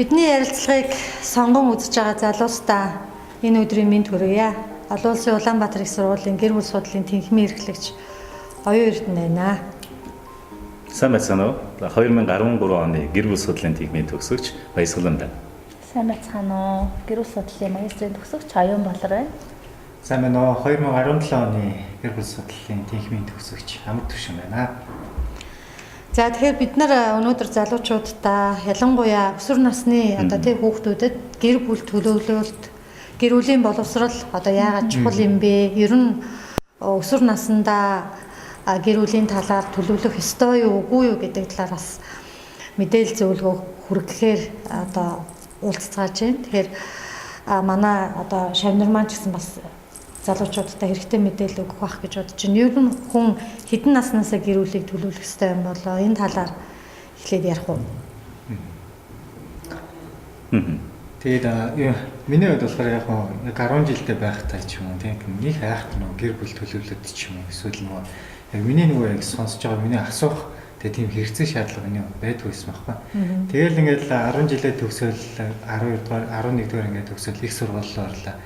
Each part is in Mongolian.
Бидний ярилцлагыг сонгон үзэж байгаа залуустаа энэ өдрийн мэнд хүргье. Олон улсын Улаанбаатар их сургуулийн гэр бүл судлалын тэнхимийн эрхлэгч Оюун Эрдэнэ байна. Сайн байцгаана уу? 2013 оны гэр бүл судлалын тэнхимийн төгсөгч Баясгалан байна. Сайн байцгаана уу? Гэр бүл судлалын магистрийн төгсөгч Оюун Болор байна. Сайн байна уу? 2017 оны гэр бүл судлалын тэнхимийн төгсөгч Амар Түшин байна. За, тэгэхээр бид нар өнөөдөр залуучуудаа, ялангуяа өсвөр насны одоо тий хүүхдүүдэд гэр бүл төлөвлөлт, гэр бүлийн боловсрал одоо яагаад чухал юм бэ? Ер нь өсвөр насндаа гэр бүлийн талаар төлөвлөх ёстой юу, үгүй юу гэдэг талаар бас мэдээлэл зөвлөгөө хүргэхээр одоо уулзцааж байна. Тэгэхээр манай одоо шавнар маань ч гэсэн бас залуучуудтай хэрэгтэй мэдээлэл өгөх байх гэж бодож байна. Ер нь хүн хэдэн наснаасаа гэр бүлийг төлөвлөх ёстой юм болоо, энэ талаар эхлээд ярих уу? Тэгээд миний хувьд болохоор яг яг 10 жилдээ байхдаа ч юм уу, тийм, нэг айхт нөгөө гэр бүл төлөвлөд ч юм уу, эсвэл нөгөө яг миний нөгөө яг сонсож байгаа, миний асуух тэгээ тийм хэрэгцээ, шаардлага миний байдгүй байсан байхгүй. Тэгэл ингээд 10 жилээ төгсөөл, 12 дугаар, 11 дугаар ингээд төгсөөл, их сургууль орлоо.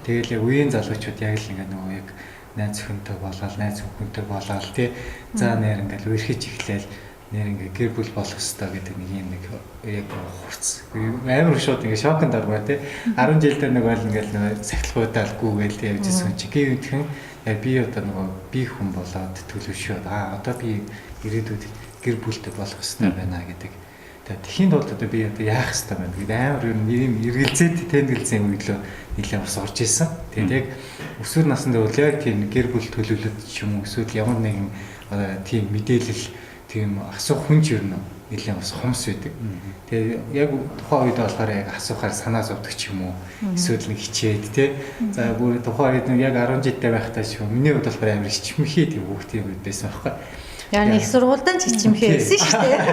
Тэгэл яг үеийн залуучууд яг л ингээд нөгөө яг найз охинтой болоод, найз хүүхэнтэй болоод, тий, за нэр ингээд үерхэж эхлээл, нэр ингээд гэр бүл болох ёстой гэдэг нэг юм нэг яг хурц амар шууд ингээд шоконд орвоо, тий. 10 жилдээ нэг бол ингээд нөгөө сахилгуудаал гүгээл явж исэн чи гинтхэн яг би одоо нөгөө би хүн болоод төлөвшөөд, одоо би ирээдүйд гэр бүлтэй болох ёстой байна гэдэг. Тэгээ тэхийн тулд одоо би одоо яах ёстой байна гэдэг амар юм эргэлзээд тэмдэглэсэн юм өглөө нэлээд бас орж исэн. Тэгээд яг өсвөр наснд бол яг тийм гэр бүл төлөвлөд ч юм уу, эсвэл ямар нэгэн тийм мэдээлэл, тийм асуух хүн ч ер нь нэлээд бас хомс байдаг. Тэгээ яг тухайн үед болохоор яг асуухаар санаа зовдөг ч юм уу, эсвэл нэг хичээд, тий. За, бүр тухайн үед яг 10 жилдээ байхдаа ч юм, миний хувьд болохоор амар хичмэхий тийм хүүхдийн үед байсан байхгүй. Яг нэг сургуультай ч хичмэхий байсан шүү дээ.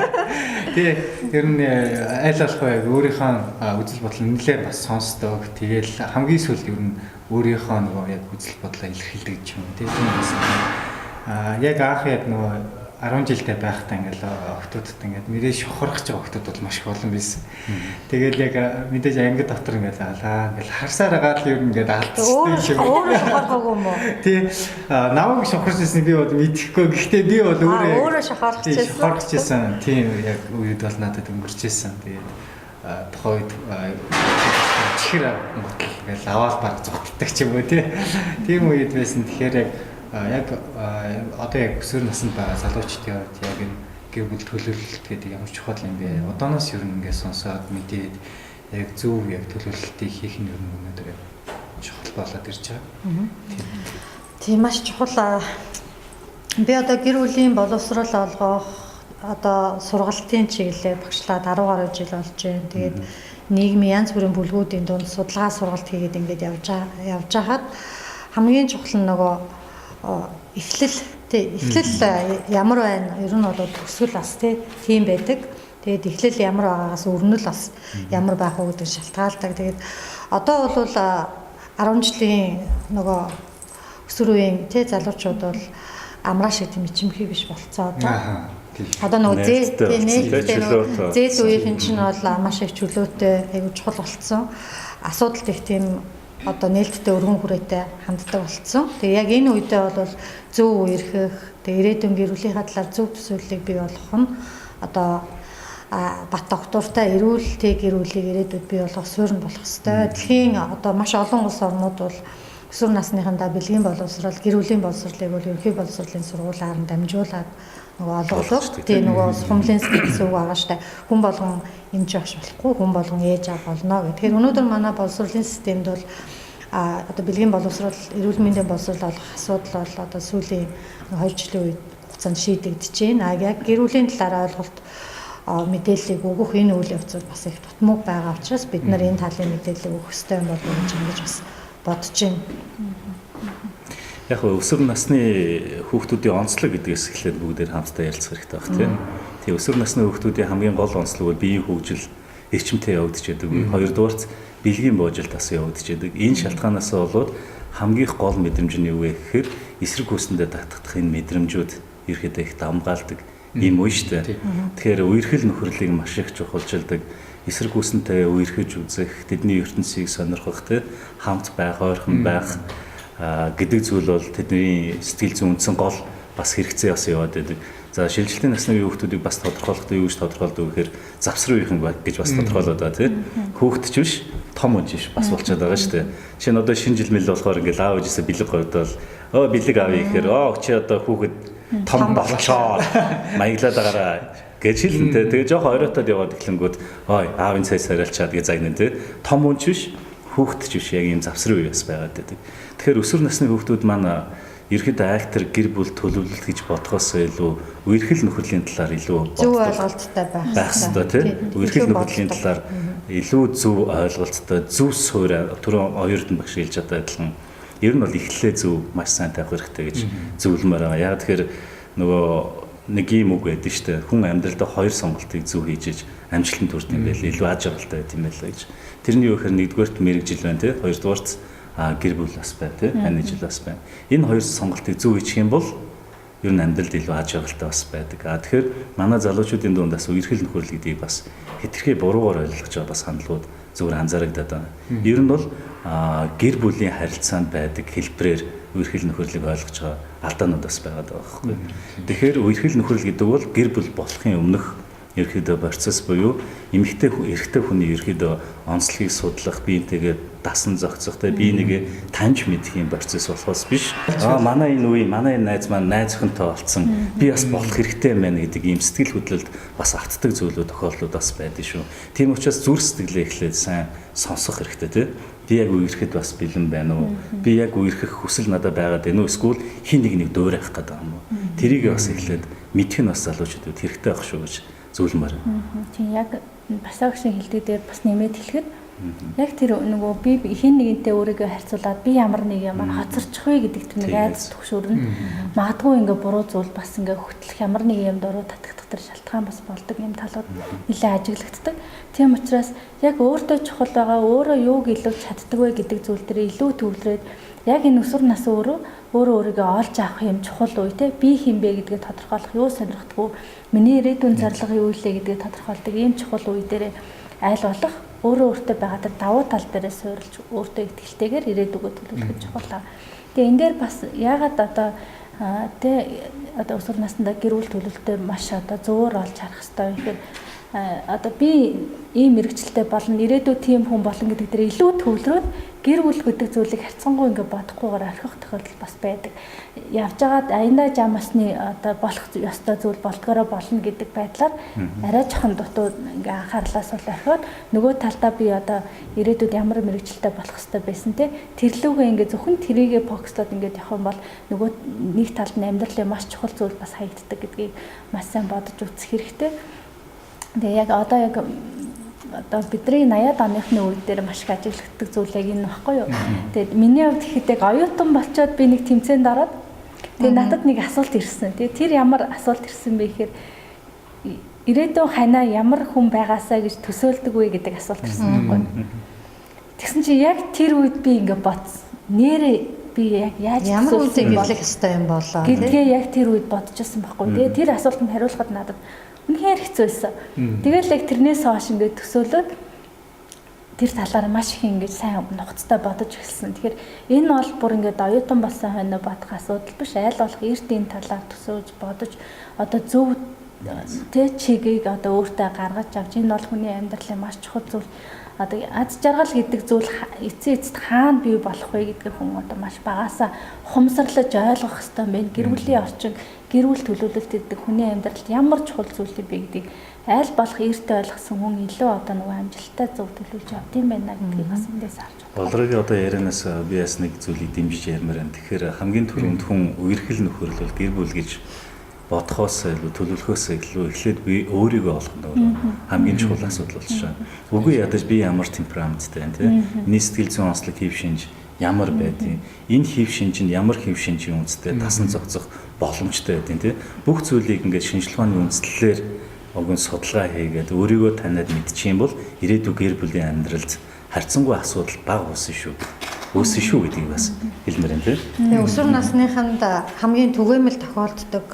Тий, ер нь аль болох яг өөрийнхөө үзэл бодлоо нэлээд бас сонсдог. Тэгээл хамгийн сүүлд ер нь өөрийнхөө нөгөө яг үзэл бодлоо илэрхийлдэг ч юм уу. Тийм байсан. Яг анх яг нөгөө 10 жилдээ байхдаа ингээл охтуудад ингээд мэдээж шохорох гэж байгаа охтууд бол маш их олон байсан. Тэгэл яг мэдээж анги дотор ингээд алаа ингээл харсаар агаад л ер нь ингээд алдчихсан юм. Өөрөө шохорхоогүй юм уу? Тий. Намайг шохорч ирсэн би бол мэдэхгүй. Гэхдээ би бол өөрөө өөрөө шохорох гэсэн. Шохорох гэсэн. Тийм яг үед бол надад өнгөрч исэн. Тэгээд тухайн үед чихэр ангутал ингээл аваад баг зугтдаг ч юм уу, тий. Тийм үед байсан. Тэгэхээр яг одоо яг өсвөр наснд байгаа залуучдын хувьд яг энэ гэр бүл төлөвлөлт гэдэг ямар чухал юм бэ? Одооноос ер нь ингээд сонсоод мэдээд яг зөв яг төлөвлөлтийг хийх нь ер нь өнөөдөр яг чухал болоод ирж байгаа. Тийм, маш чухал. Би одоо гэр бүлийн боловсрол олгох одоо сургалтын чиглэлээр багшлаад 10 гаруй жил болж байна. Тэгээд нийгмийн янз бүрийн бүлгүүдийн дунд судалгаа сургалт хийгээд ингээд явж байхад хамгийн чухал нь нөгөө эхлэл, тий, эхлэл ямар байна, ер нь бол төгсгөл бас тий тийм байдаг. Тэгээд эхлэл ямар байгаагаас өрнөл бас ямар байх уу гэдэг шалтгаалдаг. Тэгээд одоо бол 10 жилийн нөгөө өсвөр үеийн тий залуучууд бол амраа шиг тийм ичимхий биш болцоо одоо. Одоо нөгөө зээл, тий, нээлттэй нөгөө зээл үеийнхэн чинь бол маш их чөлөөтэй, айгуу чухал болцсон. Асуудалт их тийм одоо нээлттэй, өргөн хүрээтэй ханддаг болцсон. Тэгээ яг энэ үедээ бол зөв үерхэх, тэгээ ирээдүйн гэр бүлийнхаа талаар зөв төсөөллийг бий болгох нь одоо бат тогтвортой эрүүл тэг гэр бүлийг ирээдүйд бий болгох суурь нь болох ёстой. Дэлхийн одоо маш олон улс орнууд бол өсвөр насныхандаа бэлгийн боловсрол, гэр бүлийн боловсролыг бол ерөнхий боловсролын сургуулиар нь дамжуулаад нөгөө олголоо. Тэгээ нөгөө сухамлын сэтгэл үг байгаа штэ. Хүн болгон эмч багш болохгүй, хүн болгон ээж аав болно гэх. Тэгэхээр өнөөдөр манай боловсролын системд бол одоо бэлгийн боловсрол, эрүүл мэндийн боловсрол олгох асуудал бол одоо сүүлийн 2 жилийн үед хугацаанд шийдэгдэж байна. А яг гэр бүлийн талаар ойлголт, мэдээллийг өгөх энэ үйл явцууд бас их дутмаг байгаа учраас бид нар энэ талын мэдээллийг өгөх ёстой юм болов уу гэж ингэж бас бодож байна. Яг нь өсвөр насны хүүхдүүдийн онцлог гэдгээс эхлээд бүгдээр хамтдаа ярилцах хэрэгтэй байх, тийм. Тэгээ өсвөр насны хүүхдүүдийн хамгийн гол онцлог бол биеийн хөгжил эрчимтэй явагдаж байдаг. Хоёрдугаарт бэлгийн боожилт бас явагдаж байдаг. Энэ шалтгаанаас болоод хамгийн их гол мэдрэмж нь юу вэ гэхээр эсрэг хүйсэндээ татагдах энэ мэдрэмжүүд ерөөхдөө их давмгаалдаг. Ийм үе шүү дээ. Тэгэхээр үерхэл нөхөрлийг маш их чухалчилдаг. Эсрэг гүйсэнтэй үерхэж үзэх, тэдний ертөнцийг сонирхох, те хамт байх, ойрхон байх гэдэг зүйл бол тэдний сэтгэл зүйн үндсэн гол бас хэрэгцээ бас яваад байдаг. За шилжилтийн насны үеийн хүүхдүүдийг бас тодорхойлохдоо юу гэж тодорхойлдог вэ гэхээр завсрын үеийнхэн гэж бас тодорхойлоод байгаа тийм. Хүүхэд ч биш, том хүн ч биш бас болчиход байгаа шүү дээ. Жишээ нь одоо шинэ жил мэл болохоор ингээл аав ээжээсээ бэлэг гордол өө бэлэг авъя гэхээр оо чи одоо хүүхэд том болчоо маяглаад байгаараа гэж хэлнэ те. Тэгээ жоохон оройтоод яваад эхлэнгүүд ой аавын цай сарилчаад гэж загнана те. Том хүн ч биш, хүүхэд ч биш яг ийм завсрын үе бас байгаад байдаг. Тэгэхээр өсвөр насны хүүхдүүд маань ерхэд айхтар гэр бүл төлөвлөлт гэж бодохоос илүү үерхэл нөхөрлийн талаар илүү зөв ойлголттой байх хэрэгтэй тийм үерхэл нөхөрлийн талаар илүү зөв ойлголттой зөв суурь түрүүн оюурдан багш хэлж чадаа адилхан ер нь бол эхлэлээ зөв маш сайн тавих хэрэгтэй гэж зөвлөмөр байгаа. Яг тэгэхээр нөгөө нэг юм үг байдаг шүү дээ. Хүн амьдралдаа хоёр сонголтыг зөв хийж иж амжилтанд хүрдэг юм байл. Илүү аж аргалтай байт юм байлаа гэж. Тэрний юу гэхээр нэгдүгээрт мэрэгжил байна тий. Хоёрдугаарт гэр бүл бас байна тий. Менежер бас байна. Энэ хоёр сонголтыг зөв хийчих юм бол ер нь амьдралд илүү аж аргалтай бас байдаг. А тэгэхээр манай залуучуудын дунд бас үерхэл нөхөрлөл гэдгийг бас хэтэрхий буруугаар ойлгож байгаа бас хандлагууд зүгээр анзаарагдаад байна. Ер нь бол гэр бүлийн харилцаанд байдаг хэлбэрээр үерхэл нөхөрлийг ойлгож байгаа алдаанууд бас байгаад байгаа байхгүй. Тэгэхээр үерхэл нөхөрлөл гэдэг бол гэр бүл болохын өмнөх ерөөхдөө процесс буюу эмэгтэй эрэгтэй хүний ерөөхдөө онцлогийг судлах, биентэйгээ дасан зохицох, тэ бие нэгээ таньж мэдэх юм процесс болохоос биш. Аа манай энэ үе, манай энэ найз маань найз охинтой болцсон. Би бас болох хэрэгтэй юм байна гэдэг ийм сэтгэл хөдлөлд бас автдаг зүйлүүд тохиолдлууд бас байдаг шүү. Тийм учраас зүрх сэтгэлээ эхлээд сайн сонсох хэрэгтэй тэ. Би яг үерхэд бас бэлэн байна уу? Би яг үерхэх хүсэл надад байгаад байна уу? Эсвэл хин нэг нэг дуурайх гэдэг юм уу? Тэрийг бас эхлээд мэдэх нь бас залуучуудад хэрэгтэй байх шүү гэж зөвлөмөр. Тийм яг басаагшин хэлдэг дээр бас нэмээд хэлэхэд яг тэр нөгөө би хин нэгэнтэй өөрийгөө харьцуулаад би ямар нэг ямар хоцорчих вэ гэдэг тэр нэг айдас түгшүүр нь магадгүй ингээ буруу зүйл бас ингээ хөтлөх ямар нэг юм дуруу татагдах тэр шалтгаан бас болдог юм талууд нэлээд ажиглагддаг. Тийм учраас яг өөртөө чухал байгаа өөрөө юуг илүү чаддаг вэ гэдэг зүйл дээр илүү төвлөрөөд яг энэ өсвөр нас өөрөө өөрийгөө олж авах юм чухал үе те би хин бэ гэдгээ тодорхойлох юу сонирхдаггүй миний ирээдүйн зорилго юу илээ гэдгээ тодорхойлдог ийм чухал үе дээр аль болох өөрөө өөртөө байгаа тэр давуу тал дээрээ суурилж өөртөө итгэлтэйгээр ирээдүгөө төлөвлөх чухал. Тэгээ энэ дээр бас яагаад одоо тэ одоо өсвөр насндаа гэр бүл төлөвлөлтөө маш одоо зөвөр олж харах хэрэгтэй юм гэхээр одоо би ийм мэрэгчлээ болно ирээдүйд тийм хүн болно гэдэг дээр илүү төвлөрөөд гэр бүл гэдэг зүйлийг харьцангуй ингээ бодохгүйгээр орхих тохиолдол бас байдаг. Явж байгаад аяндаа жамасны одоо болох ёстой зүйл болдгоороо болно гэдэг байдлаар арай жоохон дутуу ингээ анхаарлаас бол орхиод нөгөө талдаа би одоо ирээдүйд ямар мэрэгчлээ болох ёстой байсан те тэрлүүгээ ингээ зөвхөн тэрийгэ фокуслоод ингээ явах юм бол нөгөө нэг талд нь амьдралын маш чухал зүйл бас хаягддаг гэдгийг маш сайн бодож үзэх хэрэгтэй. Тэгээ яг одоо яг одоо бидний 80-аад оныхны үед дээр маш их ажиглагддаг зүйл яг энэ баггүй юу. Тэгээд миний хувьд гэхэд яг оюутан болчоод би нэг тэмцээнд ороод тэгээд надад нэг асуулт ирсэн. Тэгээд тэр ямар асуулт ирсэн бэ гэхээр ирээдүйн ханаа ямар хүн байгаасаа гэж төсөөлдөг вэ гэдэг асуулт ирсэн байхгүй юу. Тэгсэн чинь яг тэр үед би ингээ бодсон. Нэрээ би яг яаж ямар хүнтэй гэрлэх ёстой юм болоо гэдгээ яг тэр үед бодчихсон байхгүй. Тэгээд тэр асуултанд хариулахад надад үнэхээр хэцүү байсан. Тэгэл яг тэрнээс хойш ингээд төсөөлөөд тэр талаар маш их ингээд сайн нухацтай бодож эхэлсэн. Тэгэхээр энэ бол бүр ингээд оюутан болсон хойно бодох асуудал биш. Айл болох эрт энэ талаар төсөөж бодож одоо зөв тэ чигийг одоо өөртөө гаргаж авч энэ бол хүний амьдралын маш чухал зүйл. Одоо аз жаргал гэдэг зүйл эцсийн эцэст хаана бий болох вэ гэдгийг хүн одоо маш багасаа ухамсарлаж ойлгох ёстой юм байна. Гэр бүлийн орчин, гэр бүл төлөвлөлт гэдэг хүний амьдралд ямар чухал зүйл юм бэ гэдгийг аль болох эрт ойлгосон хүн илүү одоо нөгөө амжилттай зөв төлөвлөж явд юм байна гэдгийг бас эндээс харж байна. Болроогийн одоо ярианаас би бас нэг зүйлийг дэмжиж ярмаар байна. Тэгэхээр хамгийн түрүүнд хүн үерхэл нөхөрлөл гэр бүл гэж бодохоос илүү төлөвлөхөөс илүү эхлээд би өөрийгөө олох нь хамгийн чухал асуудал болж байна. Үгүй ядаж би ямар темпераменттай байна те. Миний сэтгэл зүйн онцлог хэв шинж ямар байдیں۔ Энэ хэв шинж нь ямар хэв шинжийн үндэстэй тасан зохицох боломжтой байдیں те. Бүх зүйлийг ингээд шинжилгээ ухааны үндслэлээр уг нь судалгаа хийгээд өөрийгөө таниад мэдчих юм бол ирээдүй гэр бүлийн амьдралд харьцангуй асуудал бага болсон шүү. үүсэн шүү гэдгийг бас хэлмээр байна тийм. Тэгээ өсвөр насныханд хамгийн түгээмэл тохиолддог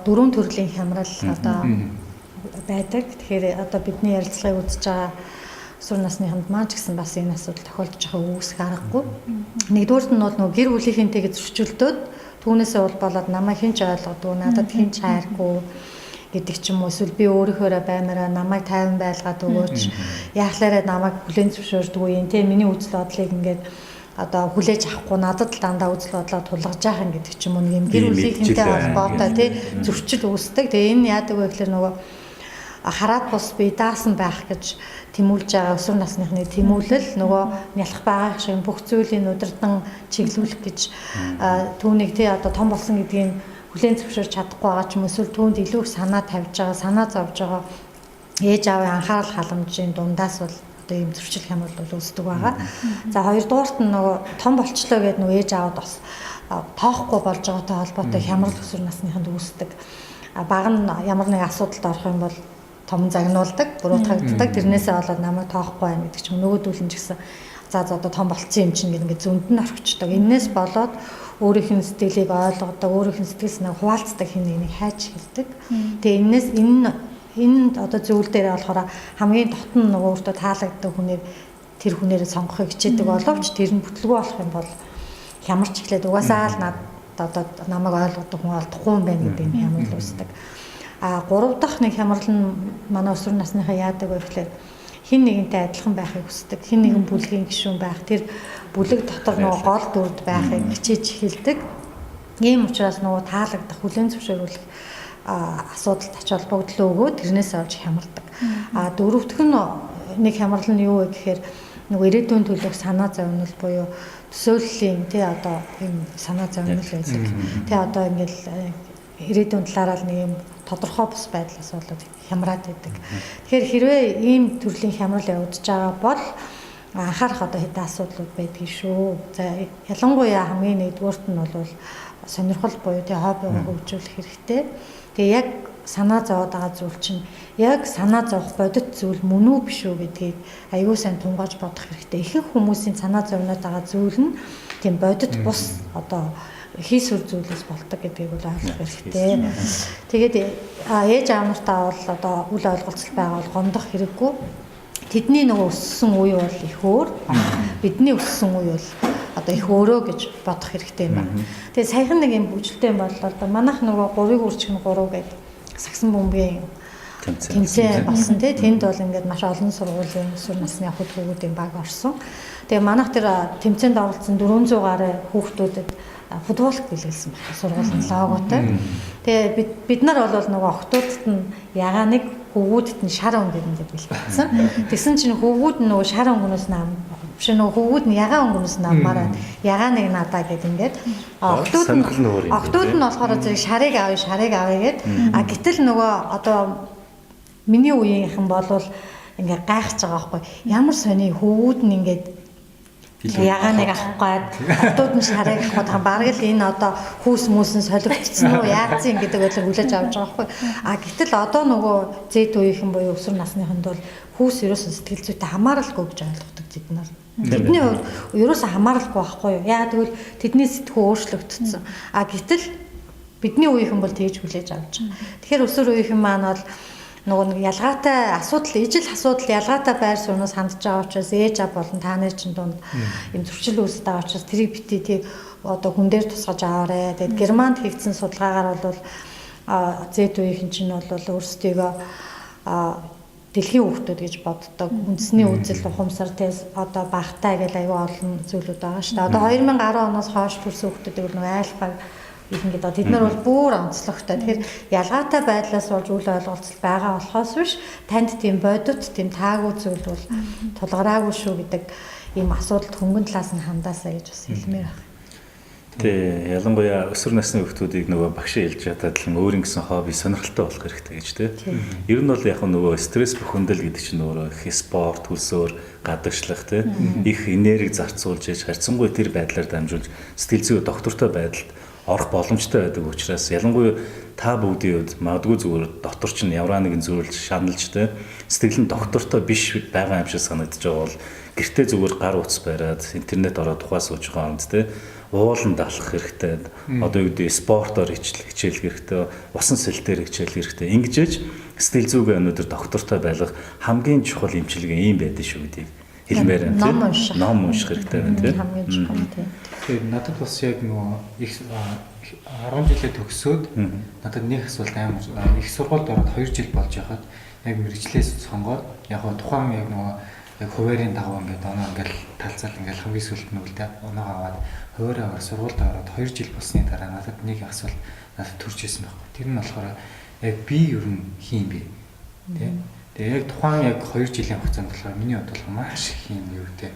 дөрвөн төрлийн хямрал одоо байдаг. Тэгэхээр одоо бидний ярилцлагыг үзэж байгаа өсвөр насныханд маань ч гэсэн бас энэ асуудал тохиолдож байгаа үүсэх аргагүй. Нэгдүгüүрт нь бол нөгөө гэр бүлийнхэнтэйгээ зөрчилдөөд түүнээсээ болоод намайг хэн ч ойлгодгүй, надад хэн ч хайргүй гэдэг ч юм уу, эсвэл би өөрийнхөөрөө баймаараа намайг тайван байлгаад өгөөч, яахлаараа намайг хүлээн зөвшөөрдөггүй юм те, миний үзэл бодлыг ингээд одоо хүлээж авахгүй надад л дандаа үзэл бодлоо тулгаж яах юм гэдэг ч юм уу, нэг юм гэр бүлийнхэнтэй холбоотой те зөрчил үүсдэг. Тэгээ энэ яадаг вэ гэхээр нөгөө хараад бус би даасан байх гэж тэмүүлж байгаа өсвөр насныхны тэмүүлэл нөгөө нялх байгаа шиг бүх зүйлийг удирдан чиглүүлэх гэж түүнийг тий одоо том болсон гэдгийг хүлээн зөвшөөрч чадахгүй байгаа ч юм эсвэл түүнд илүү их санаа тавьж байгаа, санаа зовж байгаа ээж аавын анхаарал халамжийн дундаас бол одоо ийм зөрчил хямрал бол үүсдэг байгаа. За хоёрдугаарт нь нөгөө том болчлоо гэдэг нөгөө ээж аавд бас тоохгүй болж байгаатай холбоотой хямрал өсвөр насныханд үүсдэг. Баг нь ямар нэг асуудалд орох юм бол том загнуулдаг, буруутгагддаг. Тэрнээсээ болоод намайг тоохгүй байна гэдэг ч юм. Нөгөөдүүл нь ч гэсэн за одоо том болцсон юм чинь гэдэг ингээд зөнд нь орхичдог. Эннээс болоод өөрийнх нь сэтгэлийг ойлгодог, өөрийнх нь сэтгэл санааг хуваалцдаг хин нэг хайж эхэлдэг. Тэгээ эннээс энэ одоо зүйл дээр болохоор хамгийн дотн нөгөө өөртөө таалагддаг хүнээр тэр хүнээрээ сонгохыг хичээдэг боловч тэр нь бүтлгүй болох юм бол хямарч эхлээд угаасаа л над одоо намайг ойлгодог хүн олдохгүй юм байна гэдэг энэ хямрал үүсдэг. А гурав дахь нэг хямрал нь манай өсвөр насныхаа яадаг вэ гэхээр хин нэгэнтэй адилхан байхыг хүсдэг. Хин нэгэн бүлгийн гишүүн байх. Тэр бүлэг дотор нөгөө гол дүрд байхыг хичээж эхэлдэг. Ийм учраас нөгөө таалагдах, хүлээн зөвшөөрүүлэх асуудалд ач холбогдол өгөө тэрнээс олж хямардаг. А дөрөвдөх нь нэг хямрал нь юу вэ гэхээр нөгөө ирээдүйн төлөөх санаа зовнил буюу төсөөллийн тий одоо ийм санаа зовнил байдаг. Тий одоо ингээл ирээдүйн талаараа л нэг юм тодорхой бус байдлаас болоод хямраад байдаг. Тэгэхээр хэрвээ ийм төрлийн хямрал явагдаж байгаа бол анхаарах одоо хэдэн асуудлууд байдгийг шүү. За ялангуяа хамгийн нэгдүгüүрт нь бол сонирхол буюу тий хоббигоо хөгжүүлэх хэрэгтэй. Тэгээ яг санаа зовоод байгаа зүйл чинь яг санаа зовох бодит зүйл мөн үү биш үү гэдгийг аюул сайн тунгааж бодох хэрэгтэй. Ихэнх хүмүүсийн санаа зовноод байгаа зүйл нь тийм бодит бус одоо хийсвэр зүйлээс болдог гэдгийг бол ойлгох хэрэгтэй. Тэгээд ээж аав нартаа бол одоо үл ойлголцол байгаа бол гомдох хэрэггүй. Тэдний нөгөө өссөн үе бол их өөр. Бидний өссөн үе бол одоо их өөрөө гэж бодох хэрэгтэй юм байна. Тэгээд саяхан нэг юм бүжгэлтэй юм боллоо л да. Манайх нөгөө 3-ыг үржих нь 3 гэдэг сагсан бөмбөгийн тэмцээн болсон тий. Тэнд бол ингээд маш олон сургуулийн өсвөр насны охид хүүгүүдийн баг орсон. Тэгээ манайх тэр тэмцээнд оролцсон 400 гаруй хүүхдүүдэд футболк бэлгэлсэн байна. Сургуулийн логотой. Тэгээ бид нар бол нөгөө охтуудад нь ягаа нэг хөвгүүдэд нь шар өнгө ингээд бэлтгэсэн. Тэгсэн чинь хөвгүүд нь нөгөө шар өнгөнөөс нам биш нөгөө хөвгүүд нь ягаан өнгөнөөс наммаар байна. Ягаан нэг надаа гэд ингээд охтууд нь болохоор зэрэг шарыг авъя, шарыг авъя гэд. А гэтэл нөгөө одоо миний үеийнхэн болвол ингээд гайхаж байгаа байхгүй. Ямар сони хөвгүүд нь ингээд ягаан нэг авах гээд охтууд нь шарыг авах гээд бараг л энэ одоо хүүс мүсэн солигдсон уу яагцсан гэдэг байдлаар хүлээж авч байгаа байхгүй. А гэтэл одоо нөгөө зэд үеийнхэн буюу өсвөр насныханд бол хүүс ерөөсөн сэтгэл зүйтэй хамааралгүй гэж ойлгодог тэд нар. Тэдний хувьд ерөөсөн хамааралгүй байхгүй юу? Яагаад гэвэл тэдний сэтгүү өөрчлөгдсөн. А гэтэл бидний үеийнхэн бол тэгж хүлээж авч байгаа. Тэгэхээр өсвөр үеийнхэн маань бол нөгөө нэг ялгаатай асуудал, ижил асуудал ялгаатай байр сууриас хандж байгаа учраас ээж аав болон та нар чинь дунд юм зөрчил үүсдэг байгаа учраас тэрийг бити тий одоо хүн дээр тусгаж аваарэ. Тэгээд Германд хийгдсэн судалгаагаар бол зэт үеийнхэн чинь бол өөрсдийгөө дэлхийн хүүхдүүд гэж боддог. Үндэсний үзэл ухамсар тэс одоо багтай гэж аюу олон зүйлүүд байгаа шүү дээ. Одоо 2010 оноос хойш төрсэн хүүхдүүдийг бол нөгөө айл баг их ингээд тэд нар бол бүр онцлогтой. Тэгэхээр ялгаатай байдлаас болж үл ойлголцол байгаа болохоос биш танд тийм бодит тийм таагүй зүйл бол тулгараагүй шүү гэдэг ийм асуудалд хөнгөн талаас нь хандаасаа гэж бас хэлмээр байна. Тэ ялангуяа өсвөр насны хүүхдүүдийг нөгөө багш хэлж чадаад л өөрийн гэсэн хобби сонирхолтой болох хэрэгтэй гэж тэ. Ер нь бол яг нөгөө стресс бөхөндөл гэдэг чинь өөрөө их спорт, хөлсөөр гадагшлах тэ. Их энерги зарцуулж яж харьцангуй тэр байдлаар дамжуулж сэтгэл зүй доктортой байдалд орох боломжтой байдаг учраас ялангуяа та бүгдийн хувьд магадгүй зүгээр дотор чинь ямар нэгэн зүйлж шаналж те сэтгэл нь доктортой биш байгаа юм шиг санагдаж байгаа бол гэртээ зүгээр гар утас бариад интернет ороод тухай сууж байгаа юм те ууланд алхах хэрэгтэй, одоо юу гэдэг спортоор хичээлэх хэрэгтэй, усан сэлтээр хичээлэх хэрэгтэй. Ингэж ээж сэтгэл зүгээ өнөөдөр доктортой байлгах хамгийн чухал эмчилгээ ийм байдаг шүү гэдгийг хэлмээр байна тийм. Ном унших хэрэгтэй байна тийм. Хамгийн чухал тийм. Тэгэхээр надад бас яг нөгөө их 10 жилээ төгсөөд надад нэг асуулт амар их сургуульд ороод 2 жил болж байхад яг мэргэжлээс сонгоод яг тухайн яг нөгөө яг хуваарийн дагуу ингээд оноо ингээд талцаал ингээд хамгийн сүүлд нь үлдээ оноогоо аваад хуваараа аваад сургуульд ороод 2 жил болсны дараа надад нэг асуулт надад төрж ирсэн байхгүй. Тэр нь болохоор яг би ер нь хин бэ? Тэ? Тэгээ яг тухайн яг 2 жилийн хугацаанд болохоор миний хувьд болохоор маш их юм юу те.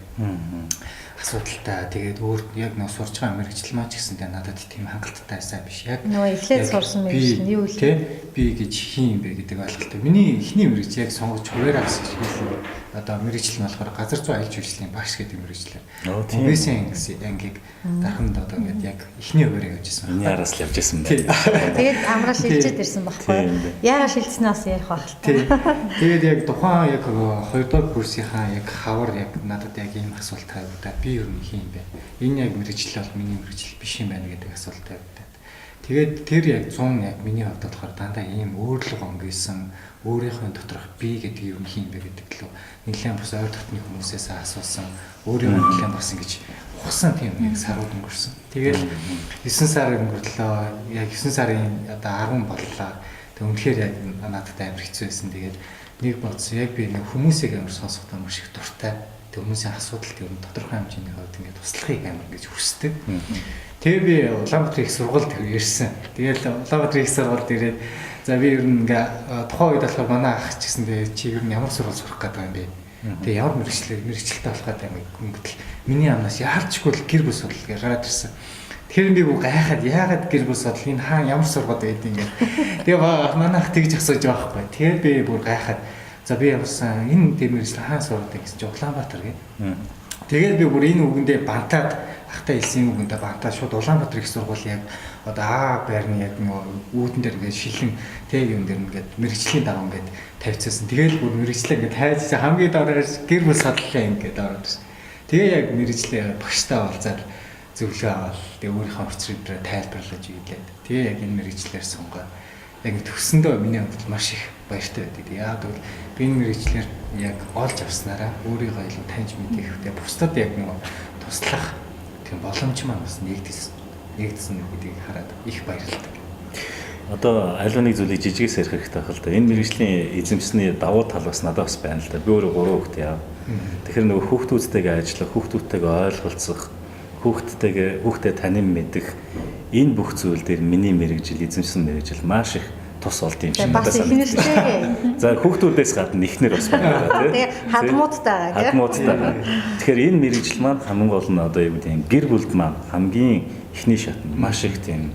Асуудалтай. Тэгээд өөр яг нөө сурч байгаа мэргэжил маа ч гэсэндээ надад тийм хангалттай байсан биш. Яг нөгөө эхлээд сурсан мэргэжил нь юу вэ? Тэ? Би гэж хин юм бэ гэдэг ойлголттой. Миний эхний мэргэжил яг сонгож хуваараа гэсэн хэлсэн. Одоо мэргэжил нь болохоор газар зүй аялал жуулчлалын багш гэдэг мэргэжлээр. Мөнгөсөн ангийг дарханд одоо ингээд яг эхний хуваараа явж исэн. Миний араас л явж исэн байна. Тэгээд амраа шилжээд ирсэн байхгүй юу? Яагаад шилжснээ бас ярих байх л та. Тэгээд яг тухайн яг 2 дугаар курсынхаа яг хавар яг надад яг ийм асуулт тавигдаад би ер нь хин юм бэ? Энэ яг мэргэжил бол миний мэргэжил биш юм байна гэдэг асуулт тавигдаад. Тэгээд тэр яг 100 яг миний хувьд болохоор дандаа ийм өөрлөгөө өнгөсөн өөрийнхөө доторх би гэдэг юм хин бэ гэдэг лөө нэлээд бас ойр дотны хүмүүсээс асуусан, өөрийн нэлээд бас ингэж ухсан тийм яг сарууд өнгөрсөн. Тэгэл 9 сар өнгөрлөө. Яг 9 сарын одоо 10 боллоо. Тэг үнэхээр яг надад амар хэцүү байсан. Тэгээд нэг бодсон яг би нэг хүмүүсийг амар сонсохдоо маш их дуртай. Тэг хүмүүсийн асуудалд ер нь тодорхой хэмжээний хувьд ингээд туслахыг амар ингэж хүсдэг. Тэгээ би Улаанбаатарын их сургуульд ирсэн. Тэгэл Улаанбаатарын их сургуульд ирээд за би ер нь ингээ тухайн үед болохоор манай ах ч гэсэн тэгээ чи ер нь ямар сургууль сурах гэдэг юм бэ? Тэгээ ямар мэргэжилтэй болох гэдэг юм гэтэл миний амнаас яарчгүй л гэр бүл судал гэж гараад ирсэн. Тэгэхээр би бүр гайхаад яагаад гэр бүл судал энэ хаан ямар сургууль байд юм гээд. Тэгээ манай ах тэгж асууж байгаа байхгүй. Тэгээд би бүр гайхаад за би явсан энэ тийм мэргэжил хаан сургууль гэсэн чи Улаанбаатар гэ. Тэгээд би бүр энэ үгэндээ бантаад ахтай хэлсэн үгэндээ бантаад шууд Улаанбаатар их сургууль яг одоо А байрны яг нөгөө үүдэн дээр ингээд шилэн тэг юм дээр ингээд мэргэжлийн дагуу ингээд тавьчихсан. Тэгэл бүр мэргэжлээ ингээд хайж хамгийн доор гэр бүл судлаа ингээд ороод ирсэн. Тэгээ яг мэргэжлээ багштай уулзаад зөвлөгөө аваад тэгээ өөрийнхөө орчрыг тайлбарлаж ийлээд тэгээ яг энэ мэргэжлээр сонгоод яг төгсөндөө миний хувьд маш их баяртай байдаг. Яг гэвэл би энэ мэргэжлээр яг олж авснараа өөрийгөө илүү таньж мэдэх, тэгээ бусдад яг нөгөө туслах тийм боломж маань бас нэгдсэн гэдгийг хараад их баярлалтай. Одоо аливаа нэг зүйлийг жижигээс ярих хэрэгтэй байх л да. Энэ мэргэжлийн эзэмшний давуу тал бас надад бас байна л да. Би өөрөө 3 хүүхэд яав. Тэгэхээр нөгөө хүүхдүүдтэйгээ ажиллах, хүүхдүүдтэйгээ ойлголцох, хүүхдэд танин мэдэх энэ бүх зүйл дээр миний мэргэжил, эзэмшсэн мэргэжил маш их тус олд юм шиг надад санагдав. За хүүхдүүдээс гадна эхнэр бас байна тий. Тэгээ хадмуудтай байгаа. Хадмуудтай. Тэгэхээр энэ мэргэжил маань хамгийн гол нь одоо юу гэдэг юм гэр бүлд маань хамгийн эхний шатнд маш их тийм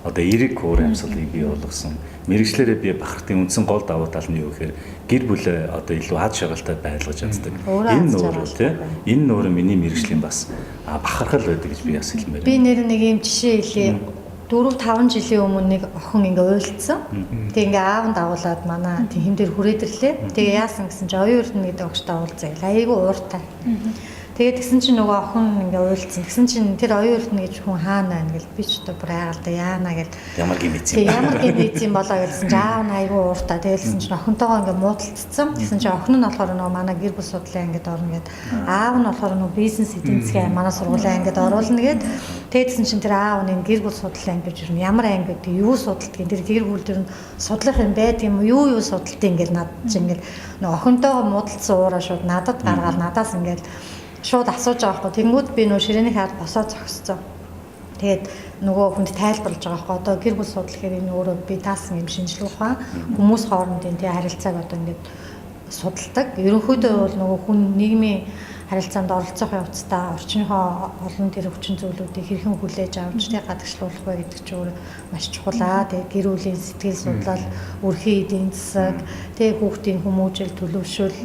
одоо эерэг уур амьсгалыг бий болгосон. Мэргэжлээрээ би бахартын үндсэн гол давуу тал нь юу гэхээр гэр бүлээ одоо илүү ад шагалтай байлгаж чаддаг. Энэ нөөрөө тий. Энэ нөөрөө миний мэргэжлийн бас бахархал байдаг гэж би бас хэлмээр. Би нэр нэг юм жишээ хэлье. 4-5 жилийн өмнө нэг охин ингээ уйлдсан. Тэгээ ингээ аав нь дагуулад манай тийм хэм дээр хүрээд ирлээ. Тэгээ яасан гэсэн чи оюун эрдэнэ гэдэг огштой уулзаа гэл. Айгүй ууртай. Тэгээд тэгсэн чинь нөгөө охин ингээ уйлдсан. Тэгсэн чинь тэр оюун эрдэнэ гэж хүн хаана байна гэл би ч одоо бүр айгаалда яана гэл. Ямар гим эзэн. Тэгээ ямар гим эзэн болоо гэсэн чинь аав нь айгүй ууртай. Тэгэлсэн чинь охинтойгоо ингээ муудалцсан. Тэгсэн чинь охин нь болохоор нөгөө манай гэр бүл судлаа ингээд орно гэд. Аав нь болохоор нөгөө бизнес эдийн засгийн манай сургуулийн ангид оруулна гэд. Тэгэлсэн чинь тэр аав нь гэр бүл судлаа анги гэж ямар анги гэдэг юу судалдгийг тэр гэр бүл дээр нь судлах юм байд юм уу юу судалдгийг ингээл над чинь ингээл нөгөө охинтойгоо муудалцсан уураа шууд надад гаргаад надаас ингээл шууд асууж байгаа байхгүй. Тэнгүүд би нөө ширээний хаад босоо зогсцоо. Тэгээд нөгөө хүнд тайлбарлаж байгаа байхгүй. Одоо гэр бүл судал гэхээр энэ өөрөө би таасан юм шинжилгээ ухаан хүмүүс хоорондын тий харилцааг одоо ингээд судалдаг. Ерөнхийдөө бол нөгөө хүн нийгмийн харилцаанд оролцох явцдаа орчныхоо олон тэр хүчин зүйлүүдийг хэрхэн хүлээж авч тий гадагшлуулах вэ гэдэг чинь өөрөө маш чухал аа. Тэгээд гэр бүлийн сэтгэл судлал, өрхийн эдийн засаг, тий хүүхдийн хүмүүжил, төлөвшөл,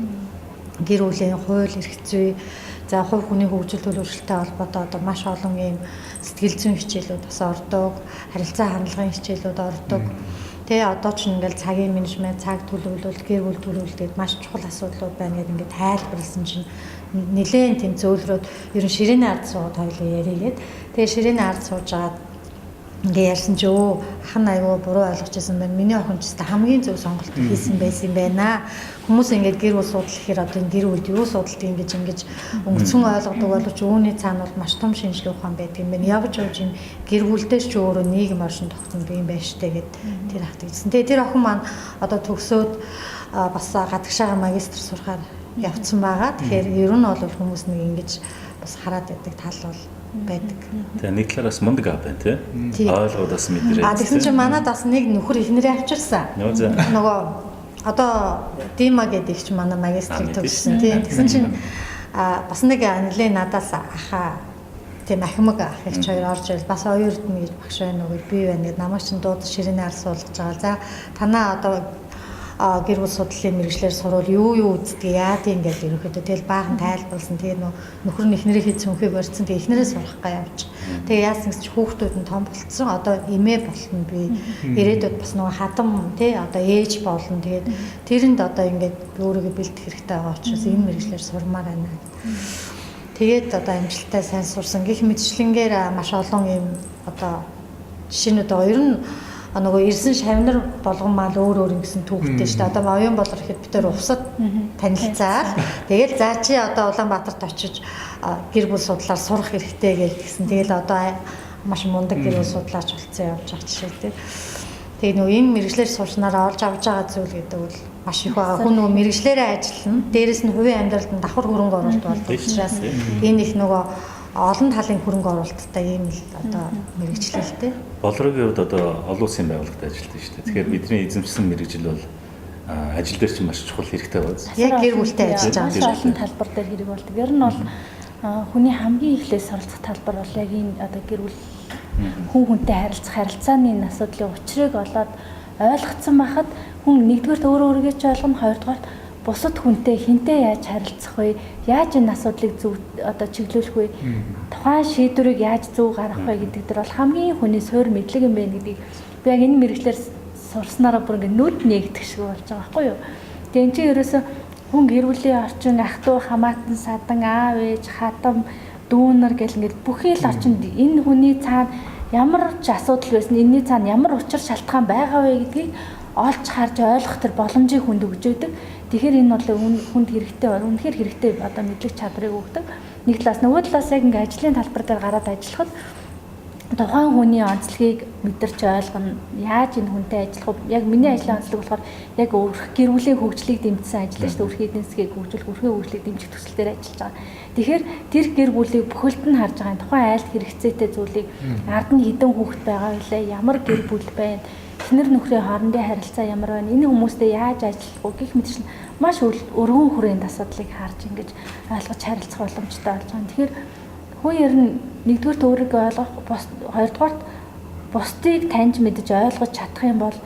гэр бүлийн хууль эрх зүй. За хувь хүний хөгжил төлөвшөлттэй холбоотой одоо маш олон ийм сэтгэл зүйн хичээлүүд бас ордог, харилцаа хандлагын хичээлүүд ордог. Тэгээ одоо ч ингээл цагийн менежмент, цаг төлөвлөлт, гэр бүл төлөвлөлт гэдэг маш чухал асуудлууд байна гэдэг ингээд тайлбарласан чинь нэлээд тийм зөөлрөөд ер нь ширээний ард суугаад хоёлоо яригээд тэгээ ширээний ард сууж агаад ингээ ярьсан чи өө ах нь айгүй буруу ойлгож байсан байна. Миний охин ч гэсэн хамгийн зөв сонголт хийсэн байсан юм байна. Хүмүүс ингээд гэр бүл судал гэхээр одоо энэ гэр бүлд юу судалдаг юм гэж ингэж өнгөцөн ойлгодог боловч үүний цаана бол маш том шинжилгээ ухаан байдаг юм байна. Явж явж энэ гэр бүлдээ ч өөрөө нийгэм оршин тогтнодог юм байна штэ гэд тэр ах тэгсэн. Тэгээ тэр охин маань одоо төгсөөд бас гадагшаага магистр сурахаар явцсан байгаа. Тэгэхээр ер нь бол хүмүүс нэг ингэж бас хараад байдаг тал бол байдаг. Тэгээ нэг талаар бас мундаг аав байна тий. Ойлгоод бас мэдрээ. А тэгсэн чинь манад бас нэг нөхөр ихнэрээ авчирсан. Нөгөө одоо Дима гэдэг их чинь манай магистрийг төгссөн тий. Тэгсэн чинь бас нэг нэлээ надаас ахаа тийм ахимаг ах их хоёр орж ирэл бас оюун эрдэнэ гэж багш байна уу гэж би байна гэд намайг чинь дуудаж ширээний ар суулгаж байгаа. За танаа одоо гэр бүл судлалын мэргэжлээр сурвал юу юу үздэг яа тийм гэж ерөнхийдөө тэгэл баахан тайлбарласан. Тэгээ нөө нөхөр нь эхнэрийнхээ цүнхийг барьсан. Тэгээ эхнэрээ сурах га явж. Тэгээ яасан гэж хүүхдүүд нь том болцсон. Одоо эмээ болно би. Ирээдүйд бас нөгөө хадам тий одоо ээж болно. Тэгээд тэрэнд одоо ингээд би өөрийгөө бэлдэх хэрэгтэй байгаа учраас энэ мэргэжлээр сурмаар байна. Тэгээд одоо амжилттай сайн сурсан. Гэх мэтчлэнгээр маш олон юм одоо жишээнүүд байгаа. Ер нь нөгөө ирсэн шавнар болгон маал өөр өөр ингэсэн түүхтэй шүү дээ. Одоо оюун болор ихэд бид тэр увсад танилцаад тэгэл за чи одоо Улаанбаатарт очиж гэр бүл судлаар сурах хэрэгтэй гэж тэгсэн. Тэгэл одоо маш мундаг гэр бүл судлаач болцсон явж байгаа жишээ тий. Тэгээ нөгөө энэ мэрэгчлэр сурснараа олж авч байгаа зүйл гэдэг бол маш их байгаа. Хүн нөгөө мэрэгчлэрээ ажиллана. Дээрэс нь хувийн амьдралд нь давхар хөрөнгө оруулалт болдог учраас энэ их нөгөө олон талын хөрөнгө оруулалттай ийм л одоо мэрэгчлэл л дээ. Болроогийн хувьд одоо олон улсын байгууллагад ажилладаг шүү дээ. Тэгэхээр бидний эзэмшсэн мэрэгжил бол ажил дээр чинь маш чухал хэрэгтэй байна. Яг гэр бүлтэй ажиллаж байгаа. Маш олон талбар дээр хэрэг болдог. Ер нь бол хүний хамгийн эхлээд суралцах талбар бол яг энэ одоо гэр бүл хүн хүнтэй харилцах харилцааны энэ асуудлын учрыг олоод ойлгоцсон байхад хүн нэгдүгээрт өөрөө өөрийгөө ч ойлгоно, хоёрдугаарт бусад хүнтэй хинтээ яаж харилцах вэ? Яаж энэ асуудлыг зөв одоо чиглүүлэх вэ? Тухайн шийдвэрийг яаж зөв гаргах вэ гэдэг дээр бол хамгийн хүний суур мэдлэг юм байна гэдгийг би яг энэ мэргэжлээр сурснараа бүр ингэ нүд нээгдэх шиг болж байгаа байхгүй юу? Тэгээ энэ чинь ерөөсөө хүн гэр бүлийн орчин, ах トゥ хамаатан, садан, аав ээж, хадам, дүүнер гэл ингээд бүхий л орчинд энэ хүний цаана ямар ч асуудал байсан, энэний цаана ямар учир шалтгаан байгаа вэ гэдгийг олж харж ойлгох тэр боломжийг хүнд өгж өгдөг. Тэгэхээр энэ бол хүнд хэрэгтэй, үнэхээр хэрэгтэй одоо мэдлэг чадварыг өгдөг. Нэг талаас нөгөө талаас яг ингээ ажлын талбар дээр гараад ажиллахад тухайн хүний онцлогийг мэдэрч ойлгоно. Яаж энэ хүнтэй ажиллах вэ? Яг миний ажлын онцлог болохоор яг өрх гэр бүлийн хөгжлийг дэмжсэн ажил шүү дээ. Өрхийн эдийн засгийг хөгжүүлэх, өрхийн хөгжлийг дэмжих төсөл дээр ажиллаж байгаа. Тэгэхээр тэр гэр бүлийг бүхэлд нь харж байгаа. Тухайн айлд хэрэгцээтэй зүйлийг ард нь хэдэн хүүхэд байгаа вэ? Ямар гэр бүл байна? Эхнэр нөхрийн хоорондын харилцаа ямар байна? Энэ хүмүүстэй яаж ажиллах вэ гэх мэтчил маш өргөн хүрээнд асуудлыг харж ингэж ойлгож харилцах боломжтой болж байгаа. Тэгэхээр хүн ер нь нэгдүгээрт өөрийгөө ойлгох, хоёрдугаарт бусдыг таньж мэдэж ойлгож чадах юм бол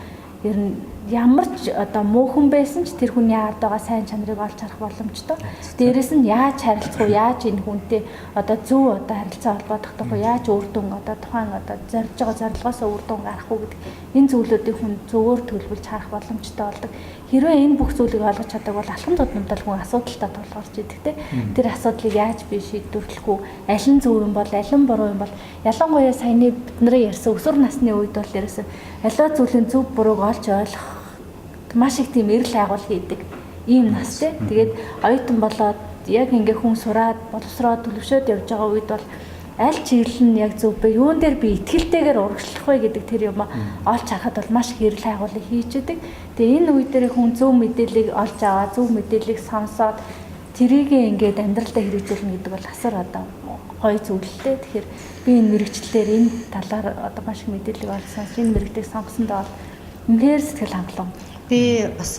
ер нь ямар ч одоо муухан байсан ч тэр хүний ард байгаа сайн чанарыг олж харах боломжтой. Дээрээс нь яаж харилцах уу, яаж энэ хүнтэй одоо зөв одоо харилцаа холбоо тогтоох уу, яаж үр дүн одоо тухайн одоо зорж байгаа зорилгоос үр дүн гаргах уу гэдэг энэ зүйлүүдийг хүн зөвөр төлөвлөж харах боломжтой болдог. Хэрвээ энэ бүх зүйлийг ойлгож чаддаг бол алхам тутамдаа хүн асуудалтай тулгарч идэг те. Тэр асуудлыг яаж би шийдвэрлэх үү, аль нь зөв юм бол, аль нь буруу юм бол, ялангуяа саяны бид нарын ярьсан өсвөр насны үед бол ерөөсөө аливаа зүйлийн зөв бурууг олж ойлгох маш их тийм эрэл хайгуул хийдэг ийм нас те. Тэгээд оюутан болоод яг ингээ хүн сураад боловсроод төлөвшөөд явж байгаа үед бол аль чиглэл нь яг зөв бэ? Юун дээр би итгэлтэйгээр урагшлах вэ гэдэг тэр юм олж харахад бол маш их эрэл хайгуулыг хийж идэг. Тэгээ энэ үе дээр хүн зөв мэдээллийг олж аваад, зөв мэдээллийг сонсоод тэрийг ингээд амьдралдаа хэрэгжүүлнэ гэдэг бол асар одоо гоё зүйл л дээ. Тэгэхээр би энэ мэрэгчлэлээр энэ талаар одоо маш их мэдээллийг олсон. Энэ мэрэгчлийг сонгосондоо бол үнэхээр сэтгэл хангалуун. Би бас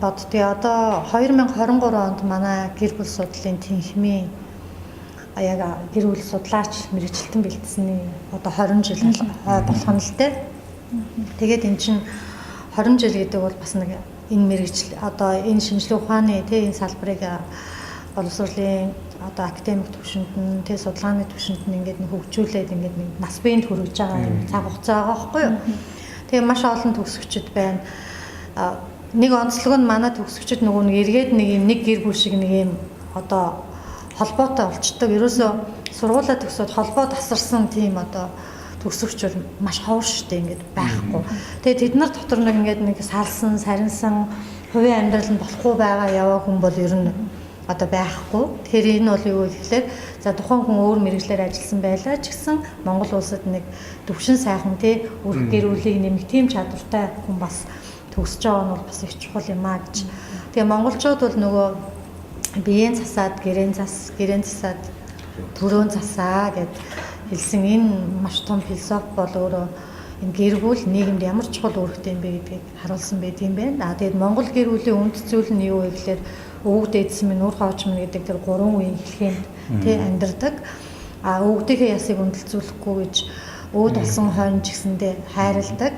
боддгийг одоо 2023 онд манай гэр бүл судлалын тэнхимийн яг гэр бүл судлаач мэрэгчлэлтэн бэлдсэний одоо 20 жил болох нь л дээ. Тэгээд эн чинь 20 жил гэдэг бол бас нэг энэ мэрэгжил одоо энэ шинжлэх ухааны тэ энэ салбарыг боловсролын одоо академик түвшинд нь, тэ судалгааны түвшинд нь ингээд нэг хөгжүүлээд ингээд нэг нас биеинд хүрэж байгаа юм цаг хугацаа байгаа байхгүй юу. Тэгээ маш олон төгсөгчд байна. Нэг онцлог нь манай төгсөгчд нөгөө нэг эргээд нэг юм нэг гэр бүл шиг нэг юм одоо холбоотой болчдөг. Ерөөсөө сургуулаа төгсөөд холбоо тасарсан тийм одоо төгсөгч бол маш ховор штэ ингээд байхгүй. Тэгээ тэд нар дотор нэг ингээд нэг салсан, сарнсан хувийн амьдрал нь болохгүй байгаа яваа хүн бол ер нь одоо байхгүй. Тэгэхээр энэ бол юу гэхээр за тухайн хүн өөр мэргэжлээр ажилласан байлаа ч гэсэн Монгол улсад нэг төвшин сайхан тий өрх гэр бүлийг нэмэх тийм чадвартай хүн бас төгсөж байгаа нь бол бас их чухал юм а гэж. Тэгээ монголчууд бол нөгөө биеийн засаад гэрээн зас, гэрээн засаад төрөөн засаа гэд хэлсэн энэ маш том философи бол өөрөө энэ гэр бүл нийгэмд ямар чухал үүрэгтэй юм бэ гэдгийг харуулсан байт юм байна. А тэгээд Монгол гэр бүлийн үнд зүйл нь юу вэ гэхээр өвөг дээдсэн минь, нүүр хооч минь гэдэг тэр гурван үеийн хэлхээнд тий амьдардаг. А өвгдийнхээ ясыг үнэлцүүлэхгүй гэж өвд болсон хойно ч гэсэндээ хайрладаг.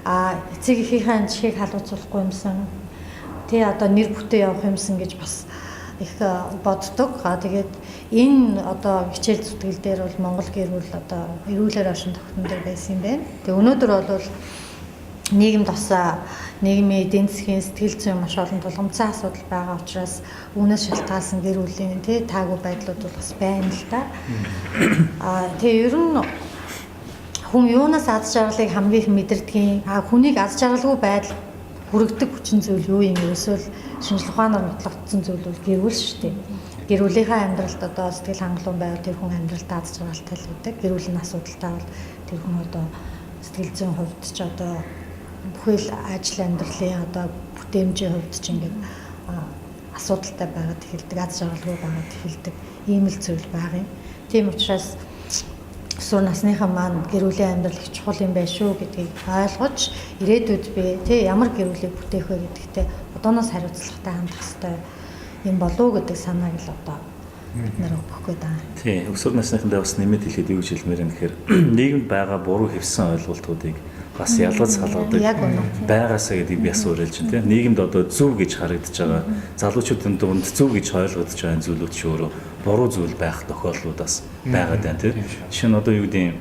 А эцэг эхийнхээ чихийг халууцуулахгүй юмсан тий одоо нэр бүтээ явах юмсан гэж бас их боддог. А тэгээд энэ одоо хичээл зүтгэл дээр бол Монгол гэр бүл одоо эрүүлэр оршин тогтнон дээр байсан юм байна. Тэгээ өнөөдөр бол нийгэмд бас нийгмийн эдийн засгийн сэтгэл зүйн маш олон тулгамдсан асуудал байгаа учраас үүнээс шалтгаалсан гэр бүлийн тий таагүй байдлууд бол бас байна л да. А тэгээ ер нь хүн юунаас аз жаргалыг хамгийн их мэдэрдгийг, а хүнийг аз жаргалгүй байдал хүргэдэг хүчин зүйл юу юм ерөөсөө л шинжлэх ухаанаар нотлогдсон зүйл бол гэр бүл шүү дээ. Гэр бүлийнхээ амьдралд одоо сэтгэл хангалуун байвал тэр хүн амьдралд аз жаргалтай л байдаг. Гэр бүлийн асуудалтай бол тэр хүн одоо сэтгэл зүйн хувьд ч одоо бүхэл ажил амьдралын одоо бүтээмжийн хувьд ч ингээд асуудалтай байгаад эхэлдэг, аз жаргалгүй байгаад эхэлдэг ийм л зүйл байгаа юм. Тийм учраас өсвөр насныхан маань гэр бүлийн амьдрал их чухал юм байна шүү гэдгийг ойлгож ирээдүйд би тий ямар гэр бүлийг бүтээх вэ гэдэгтээ одооноос хариуцлагатай хандах хэрэгтэй юм болов уу гэдэг санааг л одоо бид нар өгөх гээд байгаа. Тий, өсвөр насныхандаа бас нэмэт хэлэхэд юу гэж хэлмээр юм гэхээр нийгэмд байгаа буруу хэвсэн ойлголтуудыг бас ялгаж салгадаг байгаасаа гэдгийг би бас уриалж байна тий. Нийгэмд одоо зөв гэж харагдаж байгаа залуучуудын дунд зөв гэж ойлгогдож байгаа зүйлүүд ч өөрөө буруу зүйл байх тохиолдлууд бас байгаад байна тий. Жишээ нь одоо юу гэдэг юм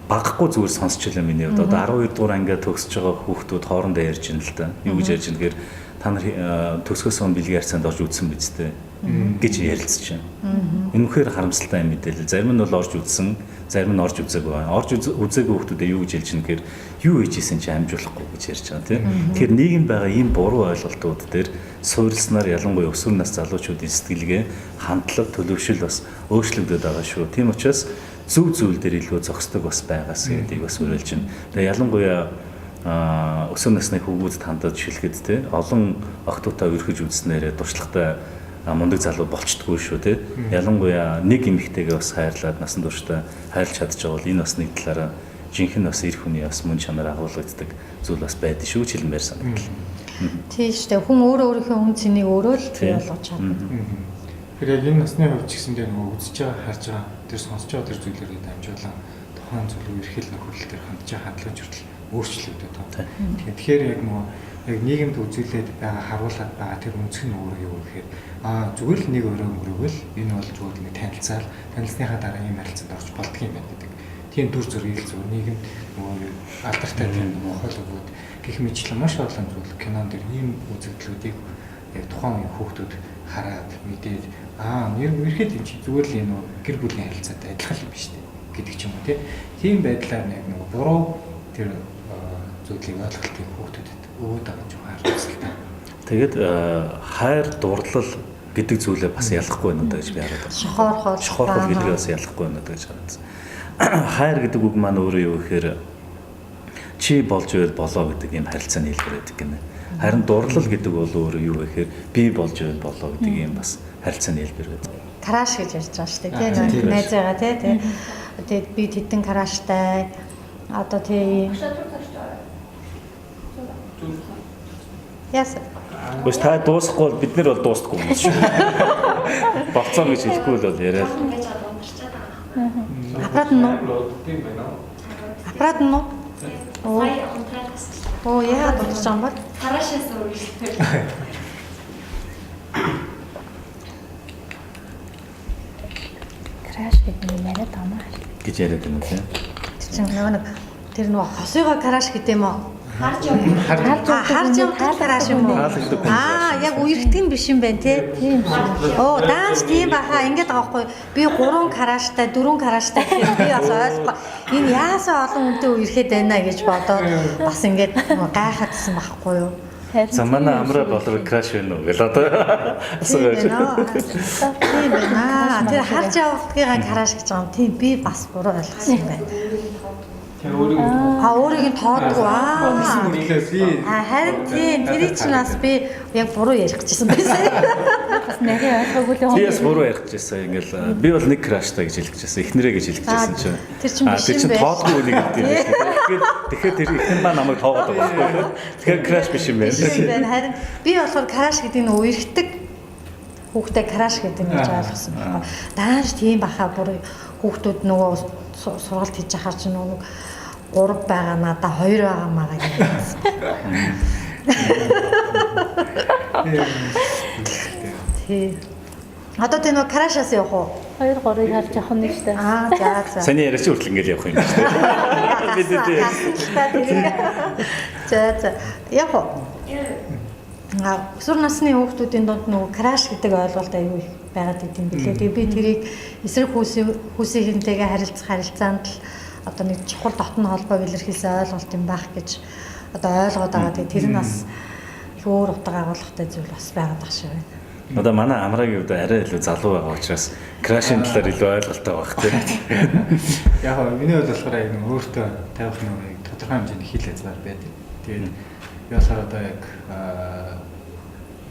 багахгүй зүгээр сонсч илээ миний хувьд. Одоо 12 дугаар ангиа төгсөж байгаа хүүхдүүд хоорондоо ярьж байна л да. Юу гэж ярьж байна гэхээр та нар төгсгөөс өмнө бэлгийн харьцаанд орж үзсэн биз дээ гэж ярилцж байна. Энэ үнэхээр харамсалтай юм мэдээлэл. Зарим нь бол орж үзсэн, зарим нь орж үзээгүй байна. Орж үзээгүй хүүхдүүдэд юу гэж хэлж байна гэхээр юу хийж исэн чи амжуулахгүй гэж ярьж байгаа тийм. Тэгэхээр нийгэмд байгаа ийм буруу ойлголтууд дээр суурилснаар ялангуяа өсвөр нас залуучуудын сэтгэлгээ, хандлага, төлөвшил бас өөрчлөгдөд байгаа шүү. Тийм учраас зөв зүйл дээр илүү зогсдог бас байгаас гэдгийг бас уриалж байна. Тэгээ ялангуяа өсвөр насны хүүгүүдэд хандаж шилхэд те олон охтуудаа өрхөж үзснээрээ туршлагатай мундаг залуу болчдгүй шүү те. Ялангуяа нэг эмэгтэйгээ бас хайрлаад насан туршдаа хайрлаж чадчих бол энэ бас нэг талаараа жинхэнэ бас эр хүний бас мөн чанар агуулгаддаг зүйл бас байдаг шүү ч хэлмээр санагдлаа. Тийм шүү дээ. Хүн өөрөө өөрийнхөө үн цэнийг өөрөө л бий болгож чадна. Тэгэхээр яг энэ насны хувьд ч гэсэндээ нөгөө үзэж байгаа, харж байгаа, тэр сонсож байгаа тэр зүйлээрээ дамжуулан тухайн зүйл үерхэл нөхөрлөл дээр хандж байгаа хандлага хүртэл өөрчлөгдөд байгаа. Тэгэхээр яг нөгөө яг нийгэмд үзүүлээд байгаа, харуулад байгаа тэр өнцөг нь өөрөө юу гэхээр зүгээр л нэг өрөө мөрөөгөл энэ бол зүгээр нэг танилцаал танилцсныхаа дараа ийм харилцаанд орж болдго юм байна гэдэг. Тийм дүр зургийг л зүгээр нийгэмд нөгөө алдартай тийм нөгөө Холливуд гэх мэтлэн маш олон зүйл кинон дэр ийм үзэгдлүүдийг яг тухайн үеийн хүүхдүүд хараад мэдээд ерхэд энэ чи зүгээр л энэ нөгөө гэр бүлийн харилцаатай адилхан юм биш үү гэдэг ч юм уу тийм байдлаар яг нөгөө буруу тэр зүйлийг ойлголтыг хүүхдүүдэд өгөөд байгаа юм харамсалтай. Тэгээд хайр дурлал гэдэг зүйлээ бас ялахгүй байна даа гэж би хараад байна. Шохоорхол. Шохоорхол гэдгээ бас ялахгүй байна даа гэж хараад байна. Хайр гэдэг үг маань өөрөө юу гэхээр чи болж байвал болоо гэдэг ийм харилцааны хэлбэр байдаг гинэ. Харин дурлал гэдэг бол өөрөө юу вэ гэхээр би болж байвал болоо гэдэг ийм бас харилцааны хэлбэр байдаг. Краш гэж ярьж байгаа шүү дээ. Тий найз байгаа тий. Тэгээд би тэдэн краштай одоо тий. Яс. Гэхдээ та дуусахгүй бол бид нар бол дуусдаггүй юм шүү. Болцоо гэж хэлэхгүй л бол яриад. Аппарат нь уу? Аппарат нь уу? Оо яагаад дутаж байгаа юм бол? Карашаас үргэлжлэх. гэдэг юм яриад байгаа маа. Гэж яриад байна тийм. Тэр чинь нөгөө нэг тэр нөгөө хосыгоо crush гэдэг юм уу? Харж явдаг. Харж явдаг crush юм уу? Аа, яг үерхдэг нь биш юм байна тий. Тийм шүү. Оо, даанч тийм баха ингэж байгаа байхгүй. Би 3 crush тай, 4 crush тай гэхээр би бас ойлгохгүй. Энэ яасаа олон хүнтэй үерхэд байна гэж бодоод бас ингэж гайхаадсан байхгүй юу? За манай амраа болор crush байна уу гэл одоо асууж. Тийм байна. Тэр харж явдгийгаа crush гэж байгаа юм. Тийм би бас буруу ойлгосон юм байна. Тэр өөрийг өөрийг нь тоодгүй аа. Би харин тийм тэрийг чинь бас би яг буруу ярих гэжсэн байсан. Бас нарийн ойлгоогүй л юм. Би бас буруу ярих гэжсэн. Ингээл би бол нэг crush тай гэж хэлэх гэжсэн. Эхнэрээ гэж хэлэх гэжсэн чинь. Тэр чинь биш юм байх. Тэр чинь тоодгүй үнийг гэдэг юм байна. Тэгэхээр тэр эхнэр маань намайг тоогоод байгаа байхгүй. Тэгэхээр crush биш юм байна. Биш юм байна. Харин би болохоор crush гэдэг нь үерхдэг хүүхдээ crush гэдэг нь гэж ойлгосон байхгүй. Даанч тийм баха буруу хүүхдүүд нөгөө сургалт хийж ахаар чинь нөгөө 3 байгаа надаа 2 байгаа маа гэсэн. Тий. Одоо тэ нөгөө crush аас явах уу? 2 3-ыг харж явах нь шүү дээ. Аа за за. Саний яриач хүртэл ингээл явах юм шүү дээ. Би. За за. Явах уу? Өсвөр насны хүүхдүүдийн дунд нөгөө crush гэдэг ойлголт аюу их байгаад идэм билээ. Тэгээ би тэрийг эсрэг хүүсийнхэнтэйгээ харилцах харилцаанд л одоо нэг чухал дотн холбоог илэрхийлсэн ойлголт юм байх гэж одоо ойлгоод байгаа. Тэгээ тэр нь бас их өөр утга агуулгатай зүйл бас байгаад байгаа шиг байна. Одоо манай амрагийн хувьд арай илүү залуу байгаа учраас crush ын талаар илүү ойлголттой байх тийм. Яг нь миний хувьд болохоор яг нэг өөртөө тавих нэг тодорхой хэмжээний хил хязгаар байдаг. Тэгээд би болохоор одоо яг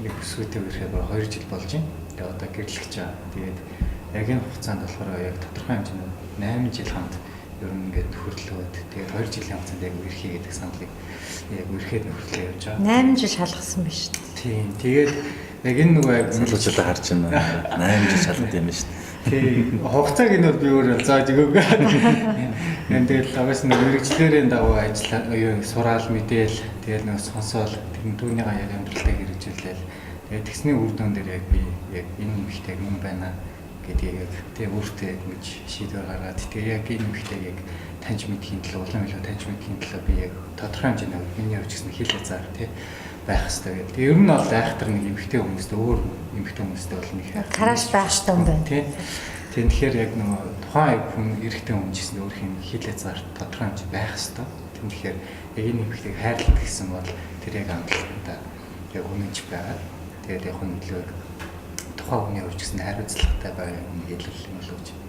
нэг өсвөтэй ирэхэд 2 жил болж байна. Тэгээд одоо гэрлэж байгаа. Тэгээд яг энэ хугацаанд болохоор яг тодорхой хэмжээний 8 жил хамт ер нь ингээд нөхөрлөөд тэгээд 2 жилийн хугацаанд яг үерхье гэдэг саналыг яг үерхэд нөхөрлөө явж байгаа. 8 жил шалгасан биш үү? Тийм. Тэгээд яг энэ нөгөө яг залуучуудаа харж байна. 8 жил шалгад юм шүү дээ. Тийм. Хугацааг нь бол би өөрөө зааж өгөөгүй. Энэ тэгэл агаас нэг мэрэгчлэрийн дагуу ажил юу сураал мэдээл тэгэл нэг сонсоол тэр түүнийгээ яг амьдралдаа хэрэгжүүлээл тэгээд тэгсний үр дүн дээр яг би яг энэ нэмэгтэй мөн байна гэдгийг яг тэг өөртөө яг ингэж шийдвэр гаргаад тэгээ яг энэ нэмэгтэйг яг таньж мэдхийн төлөө улам илүү таньж мэдхийн төлөө би яг тодорхой хэмжээний миний хувьд гэсэн хил хязгаар тий байх хэрэгтэй гэдэг. Тэгээ ер нь бол айхтар нэг эмэгтэй хүмүүстэй өөр эмэгтэй хүмүүстэй бол нэг crush байх хэрэгтэй юм байна. Тий. Тийм тэгэхээр яг нөгөө тухайн хүн эрэгтэй хүн ч гэсэн өөр юм хил хязгаар тодорхой хэмжээ байх хэрэгтэй. Тийм тэгэхээр яг энэ эмэгтэйг хайрлах гэсэн бол тэр яг амлалтандаа яг үнэнч байгаа. Тэгээд яг хүн илүү тухайн хүний хувьд ч гэсэн хариуцлагатай байгаа юм хэлэл юм болов уу.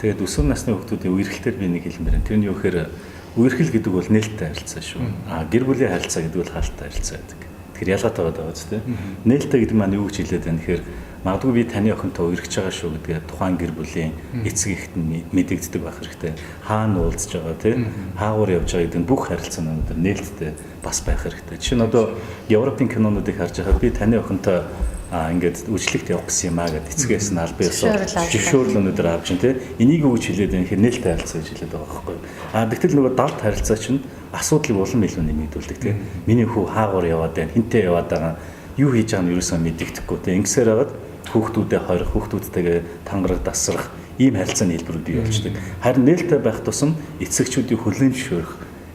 Тэгээд өсвөр насны хүүхдүүдийн үерхэлтээр би нэг хэлмээр байна. Тэр нь юу гэхээр үерхэл гэдэг бол нээлттэй харилцаа шүү. А гэр бүлийн харилцаа гэдэг бол хаалттай харилцаа гэдэг. Тэгэхээр ялгаатай байгаа биз дээ. Нээлттэй гэдэг маань юу гэж хэлээд байна гэхээр магадгүй би таны охинтой үерхэж байгаа шүү гэдгээ тухайн гэр бүлийн эцэг эхэд нь мэдэгддэг байх хэрэгтэй. Хаана уулзж байгаа тий, хаагуур явж байгаа гэдэг нь бүх харилцаа нь өнөөдөр нээлттэй бас байх хэрэгтэй. Жишээ нь одоо Европын кинонуудыг харж байхад би таны охинтой ингээд үйлчлэгт явах гэсэн юм аа гэд эцгээс нь албан ёсоор зөвшөөрөл өнөөдөр авч чинь тий. Энийг юу гэж хэлээд байна гэхээр нээлттэй харилцаа гэж хэлээд байгаа байхгүй. А тэгтэл нөгөө далд харилцаа чинь асуудлыг улам илүү нэмэгдүүлдэг тий. Миний хүү хаагуур яваад байна, хинтээ яваад байгаа, юу хийж байгааг нь ерөөсөө мэдэгдэхгүй тий. Ингэсээр хагаад хүүхдүүдэд хорих, хүүхдүүдтэйгээ тангараг дасрах ийм харилцааны хэлбэрүүд бий болчдөг. Харин нээлттэй байх тусам эцэгчүүдийн хүлээн зөвшөөрөх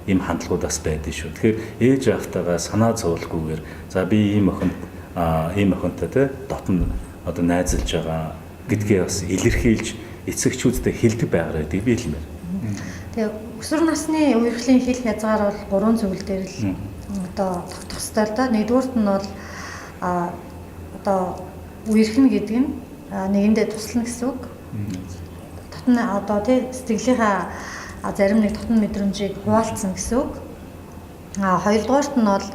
ийм хандлагууд бас байдаг шүү. Тэгэхээр ээж аавтайгаа санаа зовлгүйгээр за би ийм охин ийм охинтой те дотн одоо найзалж байгаа гэдгээ бас илэрхийлж эцэгчүүдтэй хэлдэг байгаарай гэдэг би хэлмээр. Тэгээ өсвөр насны үерхлийн хил хязгаар бол 3 зүйл дээр л одоо тогтох ёстой л да. Нэгдүгüүрт нь бол одоо үерхэн гэдэг нь нэгэндээ туслана гэсэн үг. Дотн одоо тий сэтгэлийнхаа зарим нэг дотн мэдрэмжийг хуваалцсан гэсэн үг. А хоёрдугаарт нь бол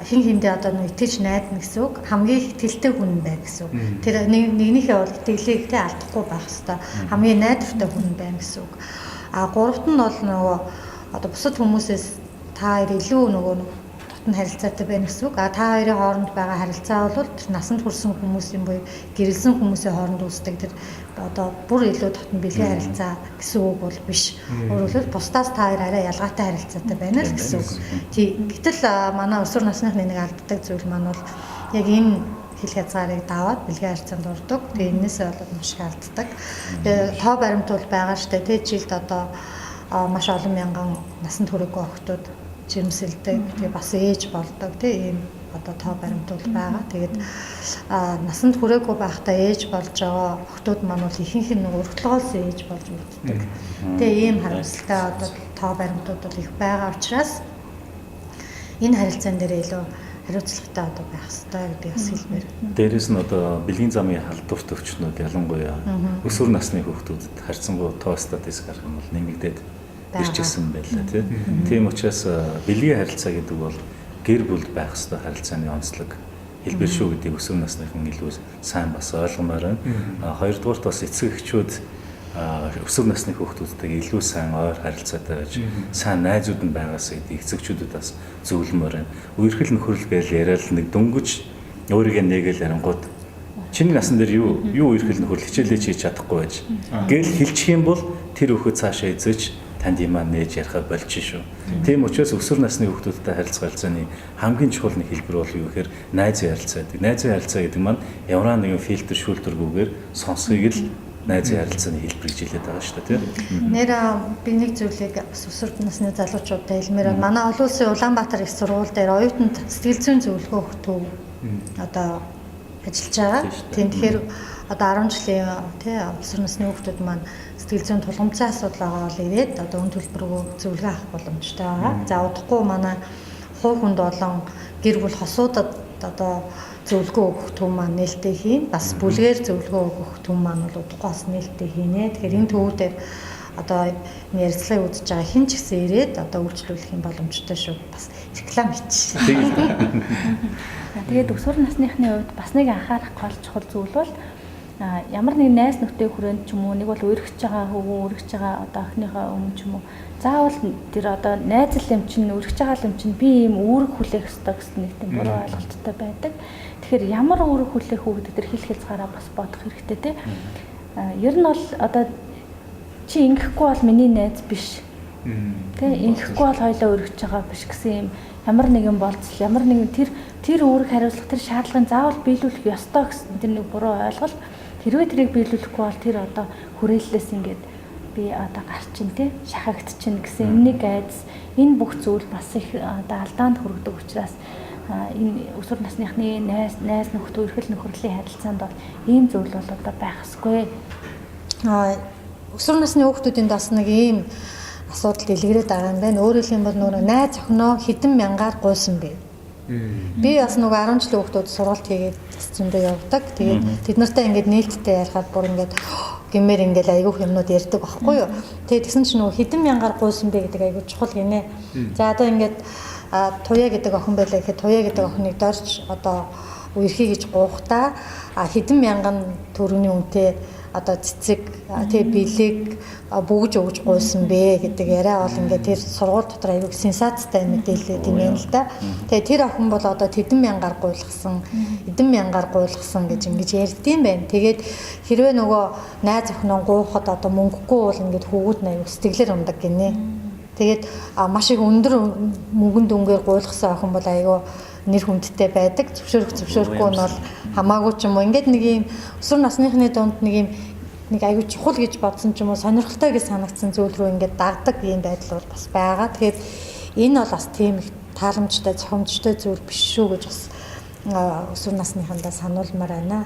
хин хиндээ одоо нэг итгэж найдна гэсэн үг. Хамгийн их итгэлтэй хүн байна гэсэн үг. Тэр нэгнийхээ бол итгэлийг тэ алдахгүй байх хэвээр. Хамгийн найдвартай хүн байна гэсэн үг. А гуравт нь бол нөгөө одоо бусад хүмүүсээс та хоёр илүү нөгөө дотн харилцаатай байна гэсэн үг. А та хоёрын хооронд байгаа харилцаа бол тэр насанд хүрсэн хүмүүсийн буюу гэрэлсэн хүмүүсийн хооронд үүсдэг тэр одоо бүр илүү дотн бэлгийн харилцаа гэсэн үг бол биш. Өөрөөр хэлбэл бусдаас та хоёр арай ялгаатай харилцаатай байна л гэсэн үг. Тий. Гэтэл манай өсвөр насныхны нэг алддаг зүйл маань бол яг энэ хил хязгаарыг даваад бэлгийн харилцаанд ордог. Тэгээ энээсээ болоод маш их алддаг. Тэгээ тоо баримт бол байгаа штэ. Тэгээ жилд одоо маш олон мянган насанд хүрээгүй охтууд жирэмсэлдэг. Тэгээ бас ээж болдог тий ийм одоо тоо баримт бол байгаа. Тэгээд насанд хүрээгүй байхдаа ээж болж байгаа охтууд маань бол ихэнх нь өргөтлөгөөс ээж болж мэддэг. Тэгээ ийм харамсалтай одоо тоо баримтууд бол их байгаа учраас энэ харилцаан дээр илүү хариуцлагатай одоо байх ёстой гэдгийг бас хэлмээр. Дээрээс нь одоо бэлгийн замын халдварт өвчнүүд ялангуяа өсвөр насны хүүхдүүдэд харьцангуй тоо статистик харах юм бол нэмэгдээд ирчихсэн байлаа тий. Тийм учраас бэлгийн харилцаа гэдэг бол гэр бүлд байх ёстой харилцааны онцлог хэлбэр шүү гэдгийг өсвөр насныхан илүү сайн бас ойлгомоор байна. Хоёрдугаарт бас эцэг эхчүүд өсвөр насны хүүхдүүдтэйг илүү сайн ойр харилцаатай байж сайн найзууд нь байгаасаа гэдгийг эцэгчүүдэд бас зөвлөмөр байна. Үерхэл нөхөрл гээл яриад нэг дөнгөж өөрийгөө нэгээл ярингууд чиний насан дээр юу үерхэл нөхөрл хичээлээ хийж чадахгүй байж гээл хэлчих юм бол тэр хүүхэд цаашаа эзэж танд юмаа нээж яриха болж шүү. Тийм учраас өсвөр насны хүүхдүүдтэй харилцах харилцааны хамгийн чухал нэг хэлбэр бол юу гэхээр найзын харилцаа гэдэг. Найзын харилцаа гэдэг маань ямар нэгэн фильтр шүүлтэргүйгээр сонсхийг л найзын харилцааны хэлбэр гэж хэлээд байгаа шүү дээ, тийм. Нэр би нэг зүйлийг бас өсвөр насны залуучуудад хэлмээр байна. Манай олон улсын Улаанбаатар их сургууль дээр оюутанд сэтгэл зүйн зөвлөгөө өгөх төв одоо ажиллаж байгаа. Тийм, тэгэхээр одоо 10 жилийн тий өсвөр насны хүүхдүүд маань сэтгэл зүйн тулгамдсан асуудал байгаа бол ирээд одоо үн төлбөргүй зөвлөгөө авах боломжтой байгаа. За удахгүй манай хувь хүнд болон гэр бүл хосуудад одоо зөвлөгөө өгөх төв маань нээлттэй хийн. Бас бүлгээр зөвлөгөө өгөх төв маань бол удахгүй бас нээлттэй хийнэ. Тэгэхээр энэ төвүүдээр одоо энэ ярилцлагыг үзэж байгаа хэн ч гэсэн ирээд одоо үйлчлүүлэх юм боломжтой шүү. Бас реклам хийчих. Тэгээд өсвөр насныхны хувьд бас нэг анхаарах гол чухал зүйл бол ямар нэг найз нөхдөд хүрээнд ч юм уу нэг бол өргөж байгаа хөвгөн өргөж байгаа одоо охиныхоо өмнө ч юм уу заавал тэр одоо найз л юм чинь өргөж байгаа юм чинь би ийм үүрэг хүлээх ёстой гэсэн нэг тийм буруу ойлголттой байдаг. Тэгэхээр ямар үүрэг хүлээх үү гэдэг тэр хил хязгаараа бас бодох хэрэгтэй тий. Ер нь бол одоо чи ингэхгүй бол миний найз биш. Тэ ингэхгүй бол хоёлоо өргөж байгаа биш гэсэн юм ямар нэгэн болцол ямар нэгэн тэр үүрэг хариуцлага тэр шаардлагыг заавал биелүүлэх ёстой гэсэн тэр нэг буруу ойлголт. Хэрвээ тэрийг биелүүлэхгүй бол тэр одоо хүрээллээс ингээд би одоо гарчин тий шахагдчин гэсэн энэ нэг айдас энэ бүх зүйл бас их одоо алдаанд хүргэдэг учраас энэ өсвөр насныхны найз нөхдөд үерхэл нөхөрлийн харилцаанд бол ийм зүйл бол одоо байх ёсгүй. Өсвөр насны хүүхдүүдийн бас нэг ийм асуудал дэлгэрээд байгаа юм байна. Өөрөөр хэлбэл нөгөө найз охиноо хэдэн мянгаар гуйсан бэ? Би бас нөгөө 10 жилийн хүүхдүүд сургалт хийгээд бас зөндөө явдаг. Тэгээд тэд нартай ингээд нээлттэй ярихад бүр ингээд гэмээр ингээд айгүйх юмнууд ярьдаг байхгүй юу. Тэгээд тэгсэн чинь нөгөө хэдэн мянгаар гуйсан бэ гэдэг айгүй чухал гинэ. За одоо ингээд Туяа гэдэг охин байлаа гэхэд Туяа гэдэг охиныг дорж одоо үерхий гэж гуйхдаа хэдэн мянган төгрөгийн үнэтэй одоо цэцэг тэг бэлэг бөгж өгж гуйсан бэ гэдэг яриа бол ингээд тэр сургууль дотор аягүй сенсацтай мэдээлэл тийм юм л да. Тэгээ тэр охин бол одоо тэдэн мянгаар гуйлгасан, эдэн мянгаар гуйлгасан гэж ингэж ярьдсан байх. Тэгээд хэрвээ нөгөө найз охиноо гуйхад одоо мөнгөгүй бол ингээд хүүгүүд нь аягүй сэтгэлээр ундаг гинэ. Тэгээд маш их өндөр мөнгөн дүнгээр гуйлгасан охин бол аягүй нэр хүндтэй байдаг. Зөвшөөрөх зөвшөөрөхгүй нь бол хамаагүй ч юм уу. Ингээд нэг юм өсвөр насныхны дунд нэг юм нэг аягүй чухал гэж бодсон ч юм уу сонирхолтой гэж санагдсан зүйл рүү ингээд дагдаг ийм байдал бол бас байгаа. Тэгэхээр энэ бол бас тийм их тааламжтай, зохимжтой зүйл биш шүү гэж бас өсвөр насныхандаа сануулмаар байна.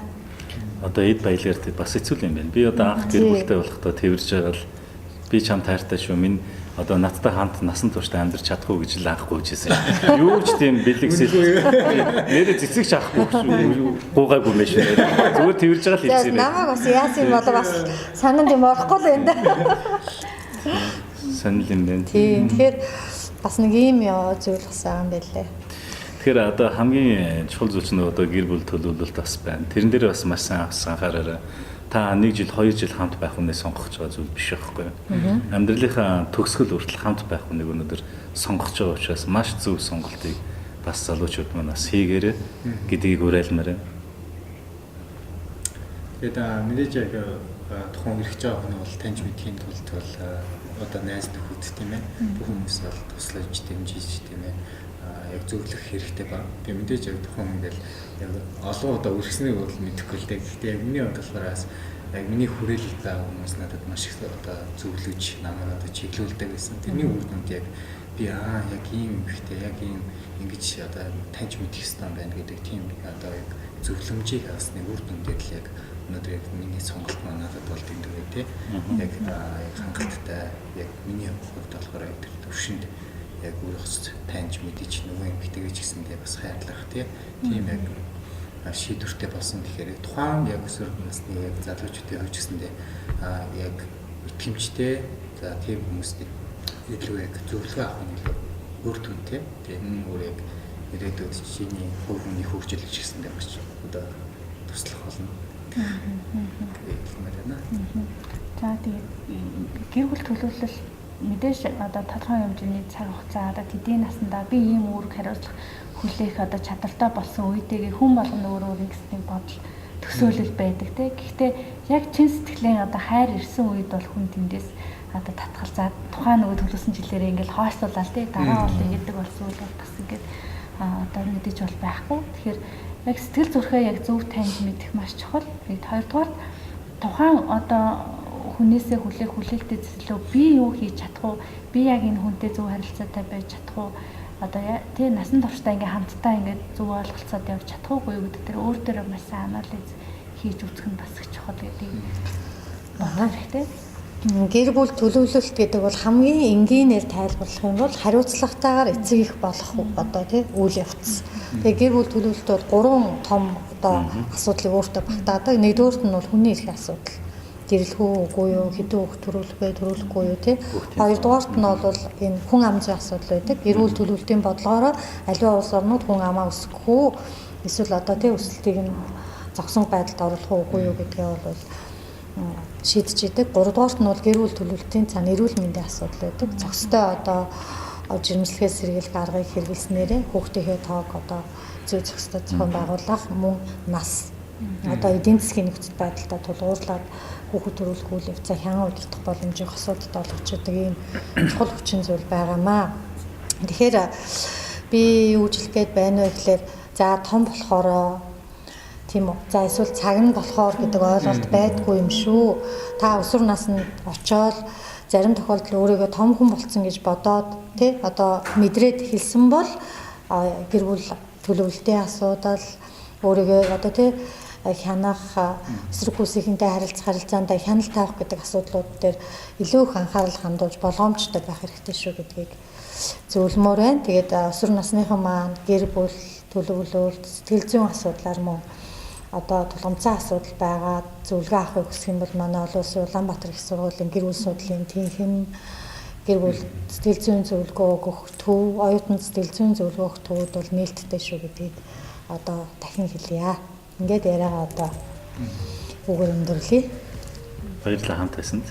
Одоо эд баялгаар бас хэцүү юм байна. Би одоо анх гэр бүлтэй болохдоо тэрвэрж байгаа л би чам тайртай шүү. Минь одоо надтай хамт насан туршдаа амьдарч чадахгүй гэж л анх гуйжсэн. Юу ч тийм бэлэг сэл нэрээ цэцэг авахгүй шүү. Гуугаагүй юм шүү. Зүгээр тэрвэрж байгаа л хэлсэн юм байна. Намайг бас яасан юм бол бас сананд юм орохгүй л байна да. Сонир юм байна. Тийм. Тэгэхээр бас нэг ийм зүйл бас байгаа юм байлээ. Тэгэхээр одоо хамгийн чухал зүйл чинь одоо гэр бүл төлөвлөлт бас байна. Тэрэн дээр бас маш сайн анхаараарай. Та 1 жил 2 жил хамт байх хүнээ сонгох байгаа зүйл биш байхгүй юу? Амьдралынхаа төгсгөл хүртэл хамт байх хүнийг өнөөдөр сонгож байгаа учраас маш зөв сонголтыг бас залуучууд маань бас хийгээрэй гэдгийг уриалмаар байна. Тэгээд мэдээж яг тухайн ирэх байгаа хүн бол таньж мэдхийн тулд бол одоо найз нөхөд тийм ээ бүх хүмүүс бол туслаж дэмжиж тийм ээ яг зөвлөх хэрэгтэй ба. Тэгээ мэдээж яг тухайн ингээл яг олон удаа үргэснийг бол мэдэхгүй л дээ. Гэхдээ яг миний хувьд болохоор бас яг миний хүрээлэлд байгаа хүмүүс надад маш их одоо зөвлөж намайг одоо чиглүүлдэг байсан. Тэрний үр дүнд яг би яг ийм юм ихтэй яг ийм ингэж одоо таньж мэдэх ёстой юм байна гэдэг тийм одоо яг зөвлөмжийг авсны үр дүндээ л яг өнөөдөр яг миний сонголт маань надад бол тэмдэг тий. Яг яг хангалттай яг миний хувьд болохоор яг тэр төвшөнд яг өөрөөс таньж мэдэж нөгөө эмэгтэйгээ ч гэсэндээ бас хайрлах тий. Тийм яг шийдвэртэй болсон. Тэгэхээр тухайн яг өсвөр насны яг залуучуудын хувьд ч гэсэндээ яг итгэмжтэй за тийм хүмүүстээ илүү яг зөвлөгөө авах нь илүү үр дүнтэй. Тэгээ энэ өөр яг ирээдүйд чиний хувь хүний хөгжил ч гэсэндээ бас одоо туслах болно. Хэлмээр байна. За тэгээд гэр бүл төлөвлөл мэдээж одоо тодорхой хэмжээний цаг хугацаа одоо тэдний наснда би ийм үүрэг хариуцлага хүлээх одоо чадвартай болсон үедээ хүн болгоно өөр өөр ингэсний бодол төсөөлөл байдаг те. Гэхдээ яг чин сэтгэлийн одоо хайр ирсэн үед бол хүн тэндээс одоо татгалзаад тухайн нөгөө төлөвлөсөн жилээрээ ингээл хойшлуулаад те дараа болъё гэдэг болсон үйл бол бас ингээд одоо мэдээж бол байхгүй. Тэгэхээр яг сэтгэл зүрхээ яг зөв таньж мэдэх маш чухал. Нэг хоёрдугаар тухайн одоо хүнээсээ хүлээх хүлээлтээ зөвлөө би юу хийж чадах уу? Би яг энэ хүнтэй зөв харилцаатай байж чадах уу? Одоо тий насан туршдаа ингээ хамтдаа ингээ зөв ойлголцоод явж чадах уугүй гэдэг дээр өөр дээрээ маш сайн анализ хийж үзэх нь бас их чухал гэдгийг бодох хэрэгтэй. Гэр бүл төлөвлөлт гэдэг бол хамгийн энгийнээр тайлбарлах юм бол хариуцлагатайгаар эцэг их болох одоо тий үйл явц. Тэгээ гэр бүл төлөвлөлт бол гурван том одоо асуудлыг өөртөө багтаадаг. Нэгдүгээрт нь бол хүний эрхийн асуудал. Гэрлэх үү үгүй юу, хэдэн хүүхд төрүүлэх вэ, төрүүлэхгүй юу тий. Хоёрдугаарт нь бол энэ хүн ам зүйн асуудал байдаг. Гэр бүл төлөвлөлтийн бодлогоороо аливаа улс орнууд хүн амаа өсгөх үү эсвэл одоо тий өсөлтийг нь зогсон байдалд оруулах уу үгүй юу гэдгээ бол шийдэж идэг. Гуравдугаарт нь бол гэр бүл төлөвлөлтийн цаана эрүүл мэндийн асуудал байдаг. Зохистой одоо жирэмслэхээс сэргийлэх аргыг хэрэглэснээрээ хүүхдийнхээ тоог одоо зүй зохистой зохион байгуулах мөн нас одоо эдийн засгийн нөхцөл байдалтай тулгуурлаад хүүхэд төрүүлэх үйл явцаа хянан удирдах боломжийг хосуудад олгож идэг ийм чухал хүчин зүйл байгаамаа. Тэгэхээр би юу хэлэх гээд байна вэ гэхээр за том болохоро тийм үү. За эсвэл цаг нь болохоор гэдэг ойлголт байдгүй юм шүү. Та өсвөр наснд очоод зарим тохиолдолд өөрийгөө том хүн болцсон гэж бодоод тий одоо мэдрээд эхэлсэн бол гэр бүл төлөвлөлтийн асуудал өөрийгөө одоо тий хянах эсрэг хүүсийнхэнтэй харилцах харилцаанд хяналт тавих гэдэг асуудлууд дээр илүү их анхаарал хандуулж болгоомжтой байх хэрэгтэй шүү гэдгийг зөвлөмөр байна. Тэгээд өсвөр насныхан маань гэр бүл төлөвлөлт, сэтгэл зүйн асуудлаар мөн одоо тулгамдсан асуудал байгаа зөвлөгөө авахыг хүсэх юм бол манай олон улсын Улаанбаатар их сургуулийн гэр бүл судлалын тэнхим гэр бүл сэтгэл зүйн зөвлөгөө өгөх төв, оюутан сэтгэл зүйн зөвлөгөө өгөх төвүүд бол нээлттэй шүү гэдгийг одоо дахин хэлье. Ингээд яриагаа одоо үгээр өндөрлөе. Баярлалаа хамт байсанд.